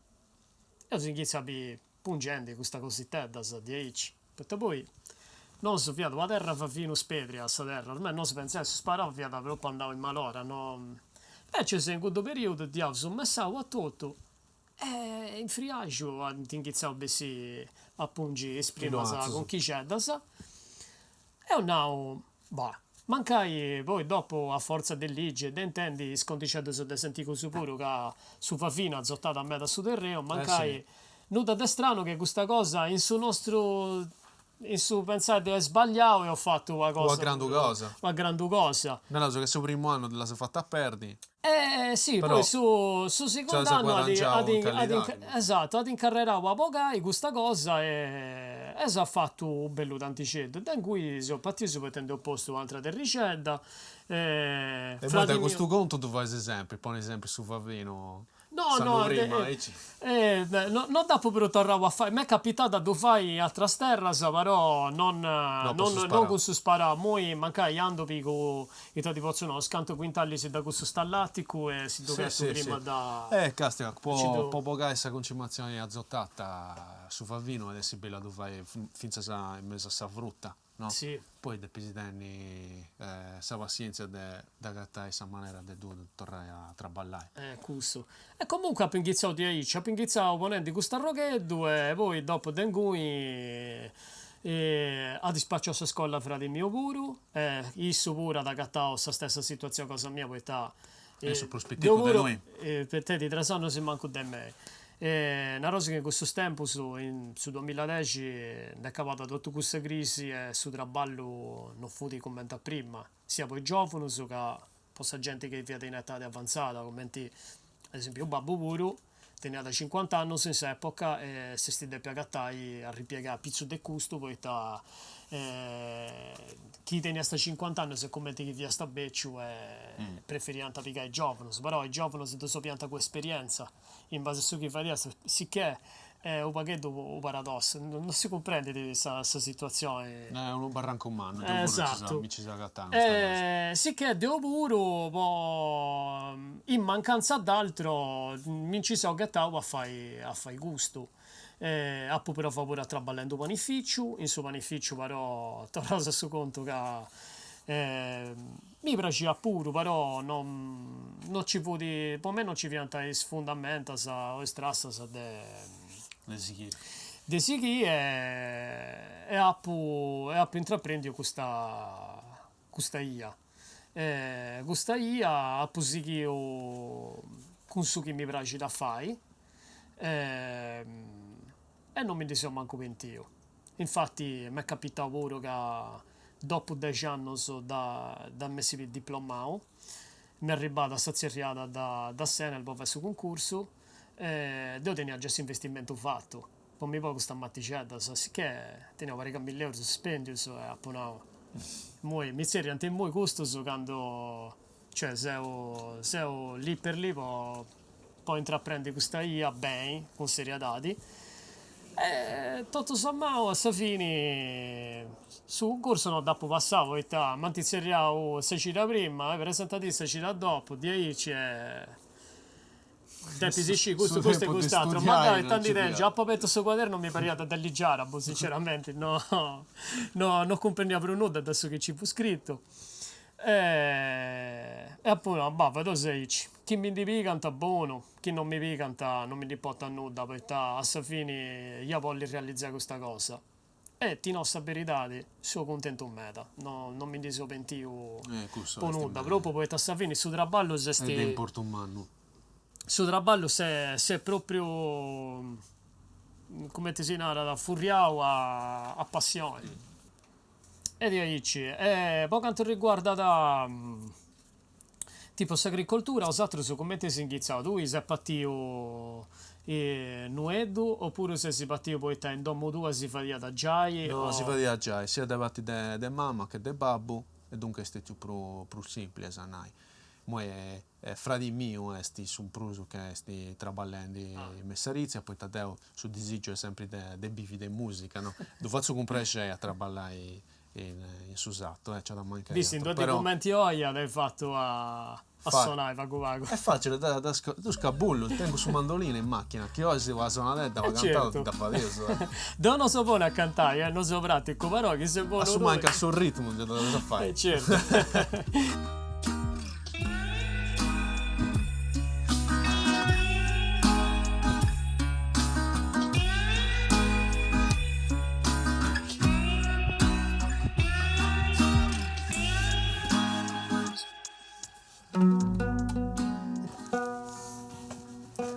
e eus inghitzau a biri pungendi custas cositeddas diaici, poita poi nosu fiat una terra favinu spedria sa terra, ormai nosu pentzaus su sparau fiat propriu andau in malora, no. Invecias in cuddu periudu dd'iaus messau a totu E in friaxu ant inghitzau a bessì a pungi is primas conchixeddas e eus nau, bah, mancai poi dopu a fortza de ligi e de intendi is contixeddus de is antigus puru ca su favinu azotat meda su terrenu, mancai nudda de stranu che custa cosa in su nostru In su pentzai de ai sbagliau eus fatu una cosa. Una grandu cosa. Una grandu cosa. Naraus che su primu annu l'as fata a perdi. Eh si, poi su su segundu annu at at esatto, at incarrerau a bogai custa cosa e e s'at fatu u' bellu tantixeddu. De ingui seus partius poita nd'eus postu un'atra terrixedda e. E poita custu contu ddu fais sempri, ponis sempri su favinu No, no, no, no dd'apu prus torrau a fai, m'est capitau a ddu fai in atras terras, però non non cun su sparau, immoi mancai andu pigu, ita ti potzu nai, us cantu quintalis de cussu stallaticu e si ddu ghetu prima da. Eh castia, po bogai sa concimatzioni azotata su favinu at essi bellu a ddu fai fintzas in mesu a sa fruta no? Si. Poi depis tenni sa passientzia de dd'agatai sa manera de ddu torrai a traballai. Eh cussu. E comunque apu inghitzau diaici, apu inghitzau ponendi custu arrogheddu e poi dopu de ingui at spaciau sa scola fradi miu puru e issu puru at agatau sa stessa situatzioni cosa mia poita Est su prus piticu de nois. Tenit tres annus in mancu de mei. E naraus chi in cussus tempus, in su duamiladexi, nd'est cabada totu cussa crisi e su traballu non fut cumenti a prima, siat po is giòvunus ca po sa genti chi fiat in etadi avantzada, cumenti ad esempiu babbu puru. Teniat cincuant'annus in s'epoca e s'est dèpiu agatai a ripiegai apitzus de custu poita chi teniast cincuant'annus est cumenti chi fiast beciu e preferiant pigai giòvunus, però is giòvunus ddus 'oliant cun esperienza in base a su chi fadiast, sicchè est u' pagheddu u' paradossu, non si cumprendit sa situatzioni. Est unu barrancu mannu, deu puru mi nci seu agatau in custa cosa. Sicchè deu puru po in mancanza d'altro mi nci seu ghetau a fai a fai custu. Apu provau puru a traballai in d'u panificiu, in su panificiu però torraus a su contu ca mi praxiat puru però non non ci fut, po mei non ci fiant is fundamentas o is trassas de De sighiri. De sighiri e apu e apu intraprendiu custa custa 'ia. Custa 'ia apu sighiu cun su chi mi praxit a fai e non mi ndi seu mancu pentiu. Infati m'est capitau puru ca dopu dexi annus da da m'essi diplomau m'est arribada sa tzerriada da da s'Enel po fai su cuncursu e deu tenia giai s'investimentu fatu po mi ponni custas matixeddas, sicchè tenia una pariga milli eurus spendius e apu nau, immoi mi tzerriant immoi custus candu, cioè seu seu lì per lì po po intraprendi custa 'ia beni, cun seriedadi e totu sommau a sa fini su cuncursu no dd'apu passau poita m'ant tzerriau sa cida prima, presentadì sa cida dopu, diaici e Depis scì custu custu e cust'atru, ma dai ita ndi tengiu, apu abertu su cuadernu mi pariat de ligi arabu sinceramenti, no no no cumprendia prus nudda de su chi ci fut scritu e apu nau, bah, fadeus aici, chi mi ndi pigant bonu, chi non mi pigant non mi ndi importat nudda poita a sa fini ia bolli realizai custa cosa E ti nau sa beridadi, seu cuntentu meda, no no mi ndi seu pentiu po nudda, propriu poita a sa fini su traballu s'est. Est de importu mannu. Su traballu s'est s'est propriu, cumenti si narat, furriau a a passioni. E diaici. E po cantu riguardat Tipu s'agricoltura, 'osatrus cumenti eis inghitzau? Tui ses partiu nueddu opuru ses partiu poita in domu tua si fadiat giai No, si fadiat giai, siat de parti de mama che de babbu e duncas est stetiu prus simpli est a nai. Imoi fradi miu est su prus ca est traballendi in messarizia poita deu su disigiu est sempri de bivi de musica no, ddu fatzu cun prexei a traballai in su satu, eh, nc'at a mancai Bisti, in d'una dì cumenti oi at fatu a sonai pagu pagu. Est facili, ddu scabullu, tengu su mandolinu in macchina, chi 'olis una sonadedda, una cantada ti dda fadeus. Deu no so bonu a cantai, eh, no seu praticu, però chi ses bonu tui. A su mancu a su ritmu dda deus a fai. E certu.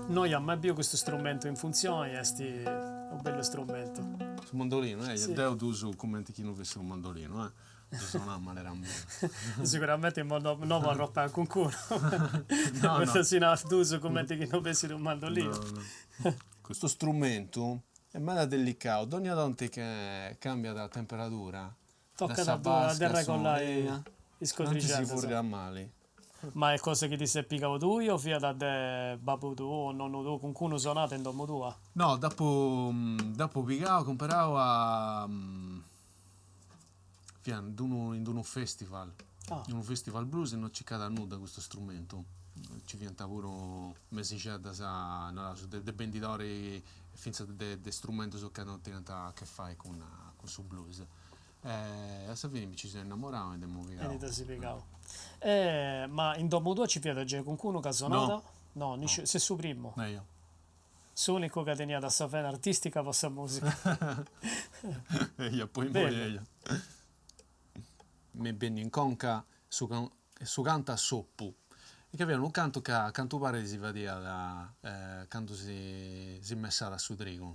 No ia mai biu custu strumentu in funtzioni, est unu bellu strumentu. Su mandolinu, eh, deu ddu usu cumenti chi no fessit unu mandolinu, eh, ddu sonu a manera mia. Sicuramente imoi no no po arropai a cuncunu, poita si no ddu usu cumenti chi no fessit unu mandolinu. No no. Custu strumentu Est meda delicau, dogna tanti che cambiat temperadura, Tocat a ddu deregolai is codrixeddas. Si furriat mali. Ma est cosa chi ti ses pigau tui o fiat de babbu tuu o nonnu tuu, cuncunu sonat in domu tua? No, dd'apu dd'apu pigau, comporau a fia in d'unu in d'unu festival, in unu festival blues e no circat nudda custu strumentu, nci fiant puru mesixeddas naraus de bendidori fintzas de strumentus ca no teniant a che fai cun cun su blues e a sa fini mi nci seu innamorau e dd'emu pigau. E ti dd'as pigau. E ma in domu tua ci fiat giai cuncunu ca sonat? No, no, ses su primu. Eia. S'unicu ca teniat sa vena artistica po sa musica. Eia, po immoi eia. M'est benniu in conca su su cantu a s'oppu, e ca fiat unu cantu ca a cantu parit si fadiat candu si si messat su trigu.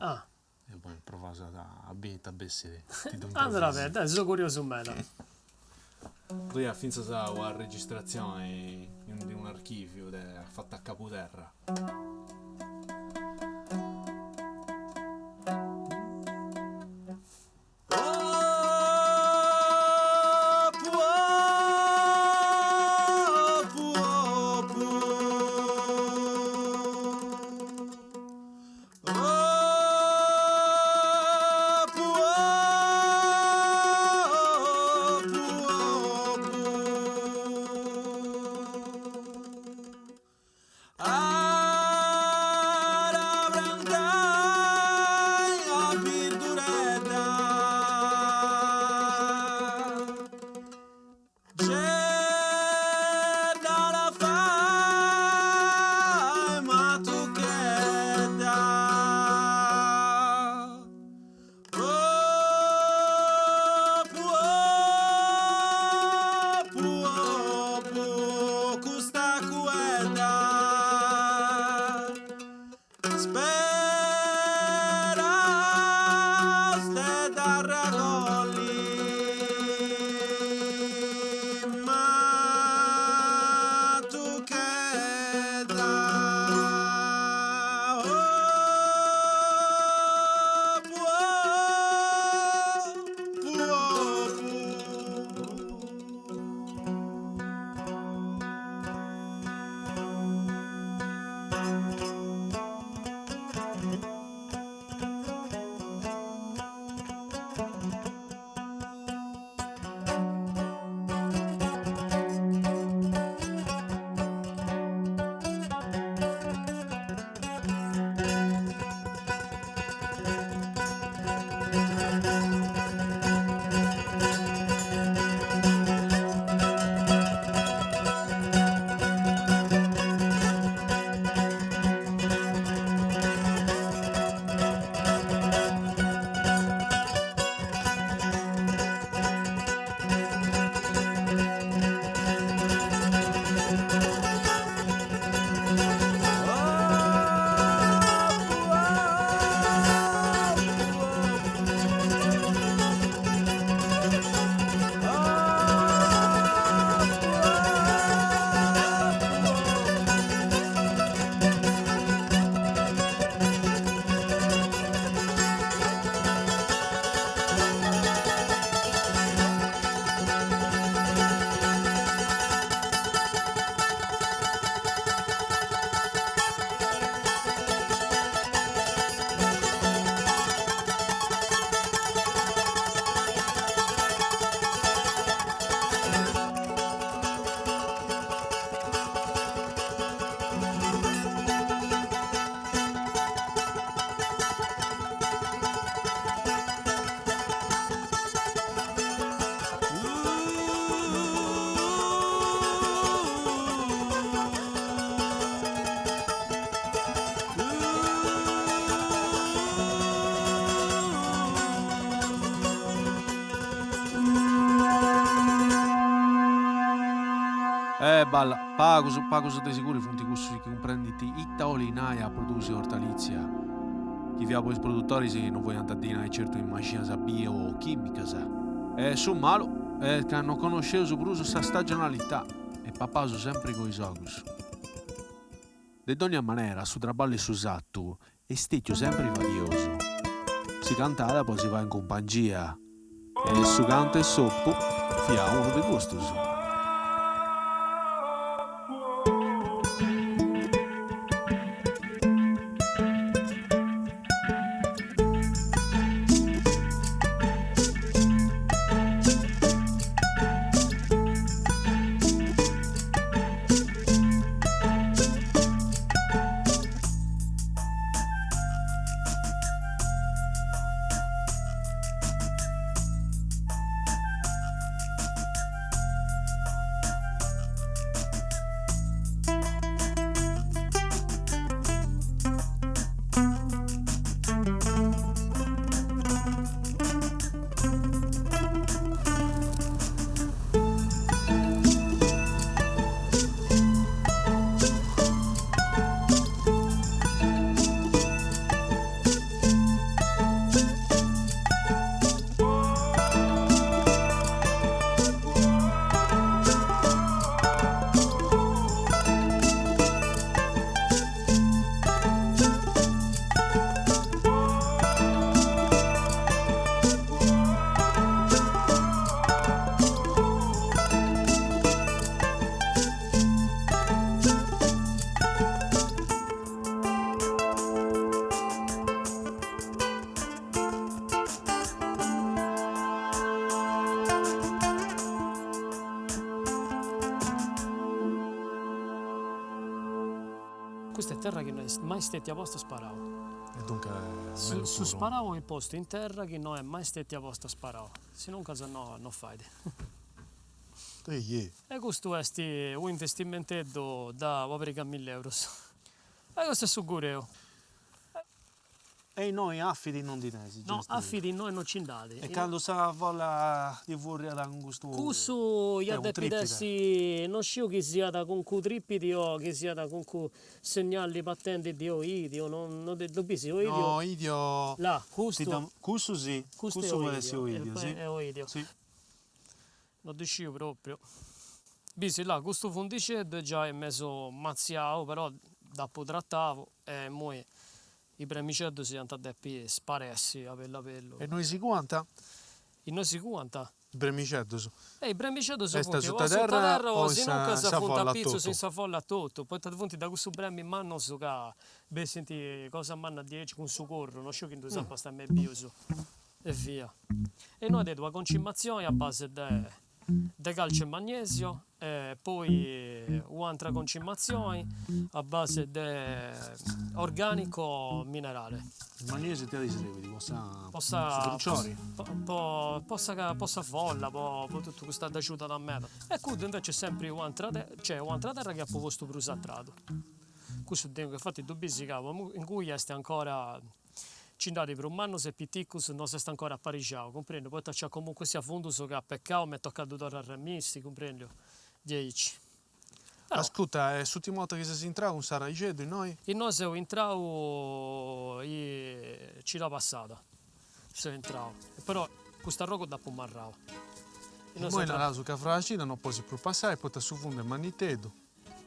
E poi provaus a biri ita bessit, ti ddu Andat beni, dai, seu curiosu meda. Ddoi at fintzas una registratzioni in unu archìviu de fata a Cabuderra. Eh balla, pagus, pagus de siguru funt cussus chi cumprendint ita 'olit nai a produsi ortalitzia. Chi fiat po is produtoris no fuiant dinai certu in maxinas bio o chimicas. E su malu est ca no connosceus prus sa stagionalità e papaus sempri cun is ogus. De dònnia manera su traballu 'e su satu est stètiu sempri fadiosu. Si cantat po si fai cumpangia e su cantu 'e s'opu fiat unu de custus. Custa est terra chi no est mai stetia posta sparau. E duncas est mellus Su puru. sparau 'oit postu in terra chi no est mai stetia posta sparau, sinuncas no no fait. Ehi. E custu est u' investimenteddu da una pariga milli euros. E custu est su gureu. E innoi afidi non ndi tenis? No, afidi innoi non ci nd'at. E candu sa folla ti furriat cun custu. Cussu iat depit essi, non sciu chi siat calincunu tripidi o chi siat calincunu segnali partendi de oidio, non ddu bisi, oidio. No, oidio. Là, custu. Cussu si, cussu podet essi oidio, si. Est oidio. No ddu sciu propriu. Bisi là, custu fundixeddu est giai mesu matziau, però dd'apu tratau e immoi i bremixeddus iant a depi sparessi a bellu a bellu. E innoi si cuant? Innoi si cuant. I bremixeddus. E i bremixeddus Est funt o sutta sutta terra terra o o in sinuncas sa funt folla apitzus totu? in sa folla totu, poita funt de cussus bremi mannus ca bessint cosa manna diaici cun su corru, no sciu chi ddus apast mai bius. E via. E innoi tenit una concimatzioni a base de de calcio e magnesio e poi u'antra concimatzioni a base de organico minerale. Su magnesio ita ti srebit po sa po su druciori? Po po sa po sa folla po po totu custa dd'agiudat meda. E cuddu invece est sempri u'antra cioè u'antra terra chi apu postu prus a tradu. Cussu deu infati ddu bisi ca ingui est ancora Nci nd'at prus mannus e piticus, no s'est ancora aparixau, cumprendiu, poita nc'at comunque sia fundus ca pecau m'est tocadu torra a arremisti, cumprendiu, diaici. Però. Ascurta, e s'ùrtima 'orta chi ses intrau cun s'arraixeddu innoi? Innoi seu intrau cida passada, seu intrau, però cust'arrogu dd'apu marrau. Immoi naraus ca fra una cida no podis prus passai poita su fundu est manniteddu.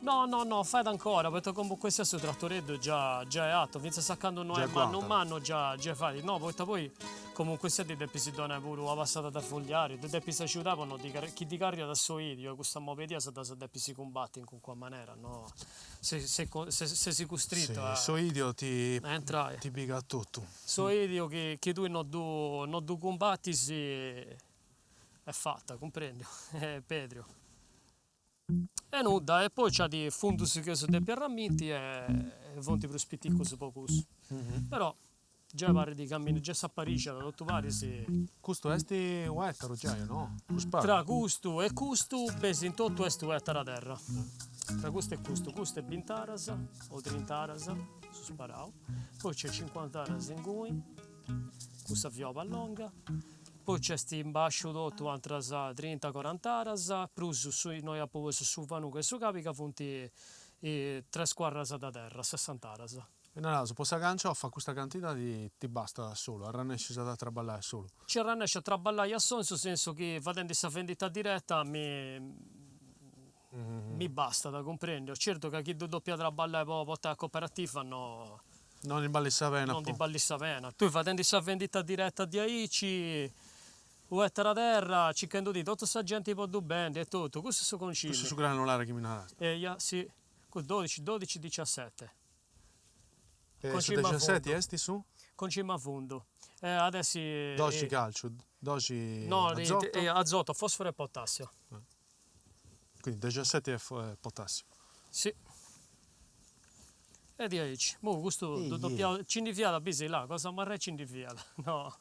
No, no, no, fait ancora, poita comunque sia su tratoreddu già già est atu, fintzas a candu no est mannu mannu già già fait, no, poita poi comunque sia ddi depis donai puru una passada de fogliari, ddu depis agiudai po no ddi chi ddi carriat s'oidiu e custa mobedias ddas depis cumbati in calincuna manera, no, ses ses custrintu a Si, s'oidio ti a intrai. ti pigat totu. S'oidiu chi chi tui no ddu no ddu cumbatis est fata, cumprendiu, Pedru. E nudda, e poi nc'at fundus chi eus depiu arraminti e funt prus piticus po cussu. Però giai parrit caminu, giai s'aparixat totu paris. Custu est u' ettaru giai o no? Prus pagu. Tra custu e custu bessit in totu est u' ettaru 'e terra. Tra custu e custu, custu est bint'aras o trint'aras, su sparau, poi nc'est cincuant'aras ingui, cussa fioba longa, Poi nc'est in basciu totu atras trinta corant'aras, prus su innoi apu postu su fanugu e su cabi ca funt tres cuarras de terra, sessant'aras. E naraus, po sa canciofa custa cantidadi ti bastat a solu, arrannescis a traballai a solu? Nci arrannesciu a traballai a solu in su sensu chi fadendi sa vendita direta mi mi bastat, cumprendiu? Certu ca chi ddu dopia traballai po portai a cooperativa no Non ndi ballit sa pena. Non ndi ballit sa pena. Tui fadendi sa vendita direta diaici, u' ettara terra, circhendudì totu sa genti po ddu bendi e totu, cussu est su concimi. Cussu est su granulare chi mi narasta. Eia, si. Cussu dodixi, dodixi, diciasete. E su dexaseti est su? Concimi a fundu. E at essi. Doxi calciu, doxi azoto. No, azoto, fosforo e potassio. Quindi dexaseti est potassiu. Si. E diaici. Imoi custu ddu dopiaus, nci ndi fiat bisi là, cosa marrei nci ndi fiat, no.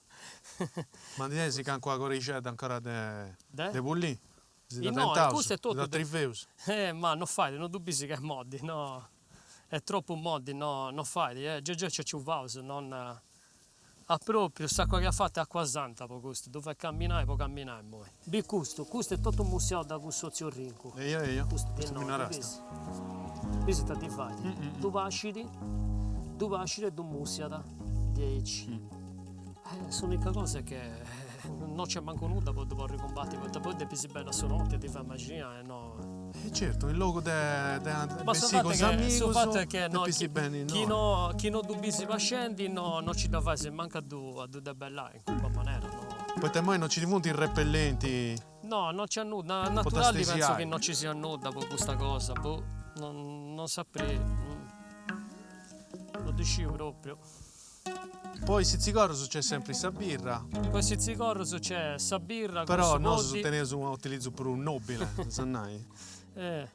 Ma ndi tenis calincuna corixedda ancora de De? pulì? Si dda No, tentaus, custu est si totu dda trivieus. Eh ma no fait, no ddu bisi ca est moddi, no. Est tropu moddi, no no fait, eh giai giai nci aciuvaus, non A propriu, s'acua chi at fatu est acua santa po custu, ddu fait camminai po camminai immoi. Bi custu, custu est totu mussiau da cussu otziorrincu. Eia eia, Custu custu mi no, ddu narasta. bisi? Bisi ita ddi fait? Ddu pascit, ddu pascit e ddu mussiat diaici. S'unica cosa est che no nc'est mancu nudda po ddu porri cumbati, poita poi depis benni a su noti a ti fai maxia e no E certu, in logu de de bessì cun is amigus, depis benni innoi. Chi no chi no ddu bisi pascendi no no ci dda fais mancu a ddu a ddu debellai in calincuna manera no. Poita immoi no ci funt is repellenti. No, no nc'est nudda, naturali pentzu chi no ci siat nudda po custa cosa, boh, non non saprei, no ddu sciu propriu. Po is sitzigorrus nc'est sempri sa birra. Po is sitzigorrus nc'est sa birra cun Però su nosu poddi. teneus unu utilizzu prus nobile, as a nai. Eh.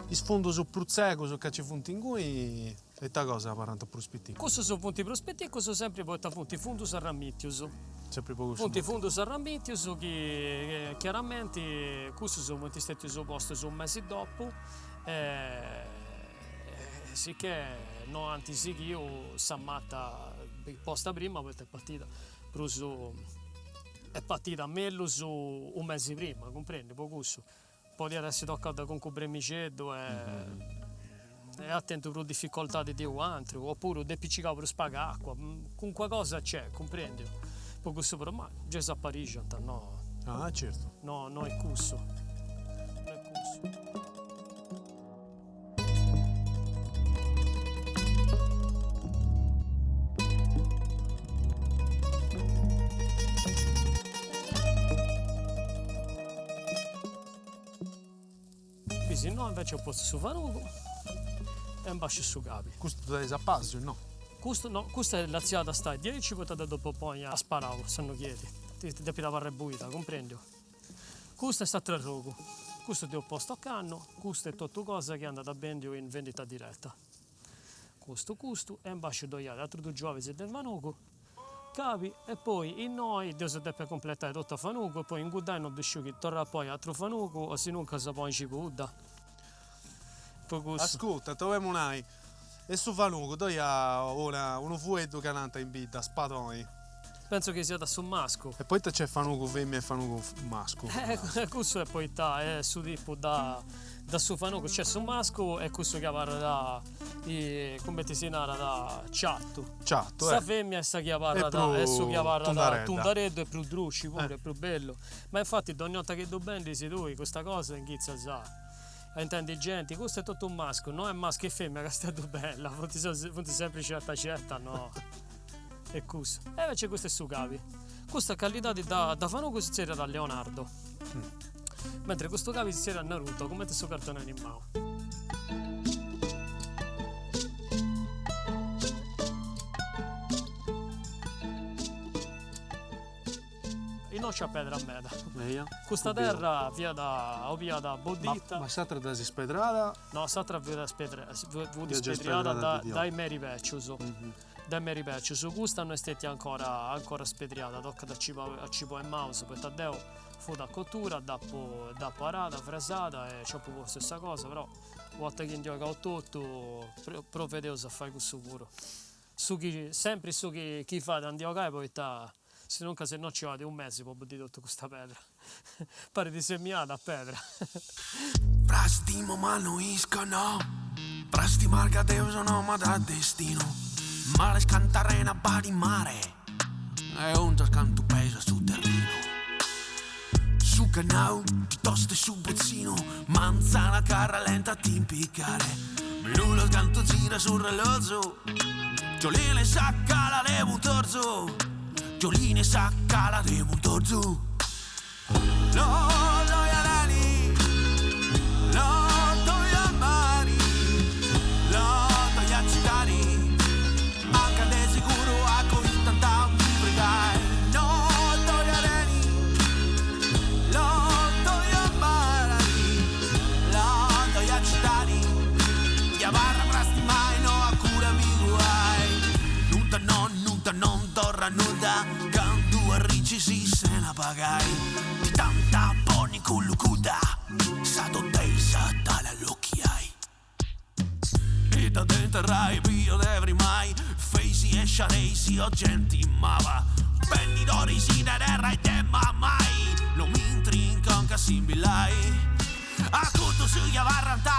Is fundus prus tzegus ca ci funt ingui. E ita cosa abarrant prus piticus? Cussus funt prus piticus sempri poita funt fundus arramìtius. Sempri po cussu Funt motivu. fundus arramìtius chi chiaramenti cussus funt stètius postus unu mesi dopu e sicchè no ant sighiu sa mata posta prima poita est partida prus est partida mellus unu mesi prima, cumprendi, po cussu Podiat essi tocau de calincunu bremixeddu e at tentu prus dificoltadi de u' atru, opuru dd'est picigau prus pagu acua, calincuna cosa nc'est, cumprendiu? Po cussu però, ma gei s'aparixant, no. Ah, certu. No, no est cussu, no est cussu. Bisi innoi invece eus postu su fanugu e in basciu su cabi. Custu ddu tenis a pàsiu, no? Custu no, custa est lassiada stai diaici poita dda depu ponni a sparau, sa no chiedi, depit abarrai buida, cumprendiu? Custu est atru arrogu, custu dd'eus postu ocannu, custu est totu cosa chi andat bendiu in vendita direta. Custu custu e in basciu ddoi at atrus dus giuabis de fanugu, cabi e poi innoi dd'eus a depi cumpletai totu a fanugu e poi inguddai no ddu sciu chi torrai a ponni atru fanugu o sinuncas ponni cibudda. Po cussu. Ascurta, ti 'olemu nai, e su fanugu ddoi at una unu fueddu ca nant in bidda, spadoni. Pentzu chi siat su mascu. E poita nc'est fanugu femina e fanugu mascu? Cussu est poita est su tipu da da su fanugu, nc'est su mascu e cussu chi abarrat cumenti si narat ciatu. Ciatu, eh. Sa femina est sa chi abarrat, est su chi abarrat tundareddu e prus druci puru, est prus bellu. Ma infati dogna 'orta chi ddu bendis tui custa cosa inghitzas a intendi genti, custu est totu mascu, no est mascu est femina casteddu bella, funt funt sempri certa certa no est cussu. E invece custu est su cabi, custa callidadi de fanugu si zerriat Leonardo, mentri custu cabi si zerriat Naruto, cumenti su cartoni animau. Innoi nc'at pedra meda. Eia. Custa terra fiat 'obiat boddita. Ma s'atra dd'as ispedrada? No, s'atra fiat fut ispedriada dae meris becius, dae meris becius. Custa no est stetia ancora ancora spedriada, tocat a ci a ci ponni maus, poita deu fut a cotura, dd'apu dd'apu arada, fresada e nci apu postu sa cosa, però u' 'orta chi ndi 'ogau totu provedeus a fai cussu puru. Su chi, sempri su chi chi fait a ndi 'ogai poita sinuncas no nci 'olit u' mesi po buddiri totu custa pedra. Parit semiada a pedra. Frastimo ma no isco no Frastimar ca Deus no m'at destinu Males cant'arena b'at in mare E undas cantu pesat su terrinu Su cannau ti toste su botzinu Manzana ca rallenta a t'impiccare Minutos cantu gira su rellozu Giolina in sa cala de Puntorzu Giolina in sa cala de Puntorzu No ddoi at ani No ddoi at mari No ddoi at citadi Anca de siguru acoitant a mi frigai No ddoi at ani No ddoi at mari No ddoi at citadi Chi abarra frastimai no acudu a mi cuai Nudda no nudda non torra nudda Candu arricis sena pagai Ti t'ant a ponni cullu cudda Sa tontesa t'at a allochiai Ita de interrai bio de frimai Feisi e sciareisi o genti maba Bendidoris de terra e de mamai No m'intri in conca assimbillai A cuddos chi abarrant.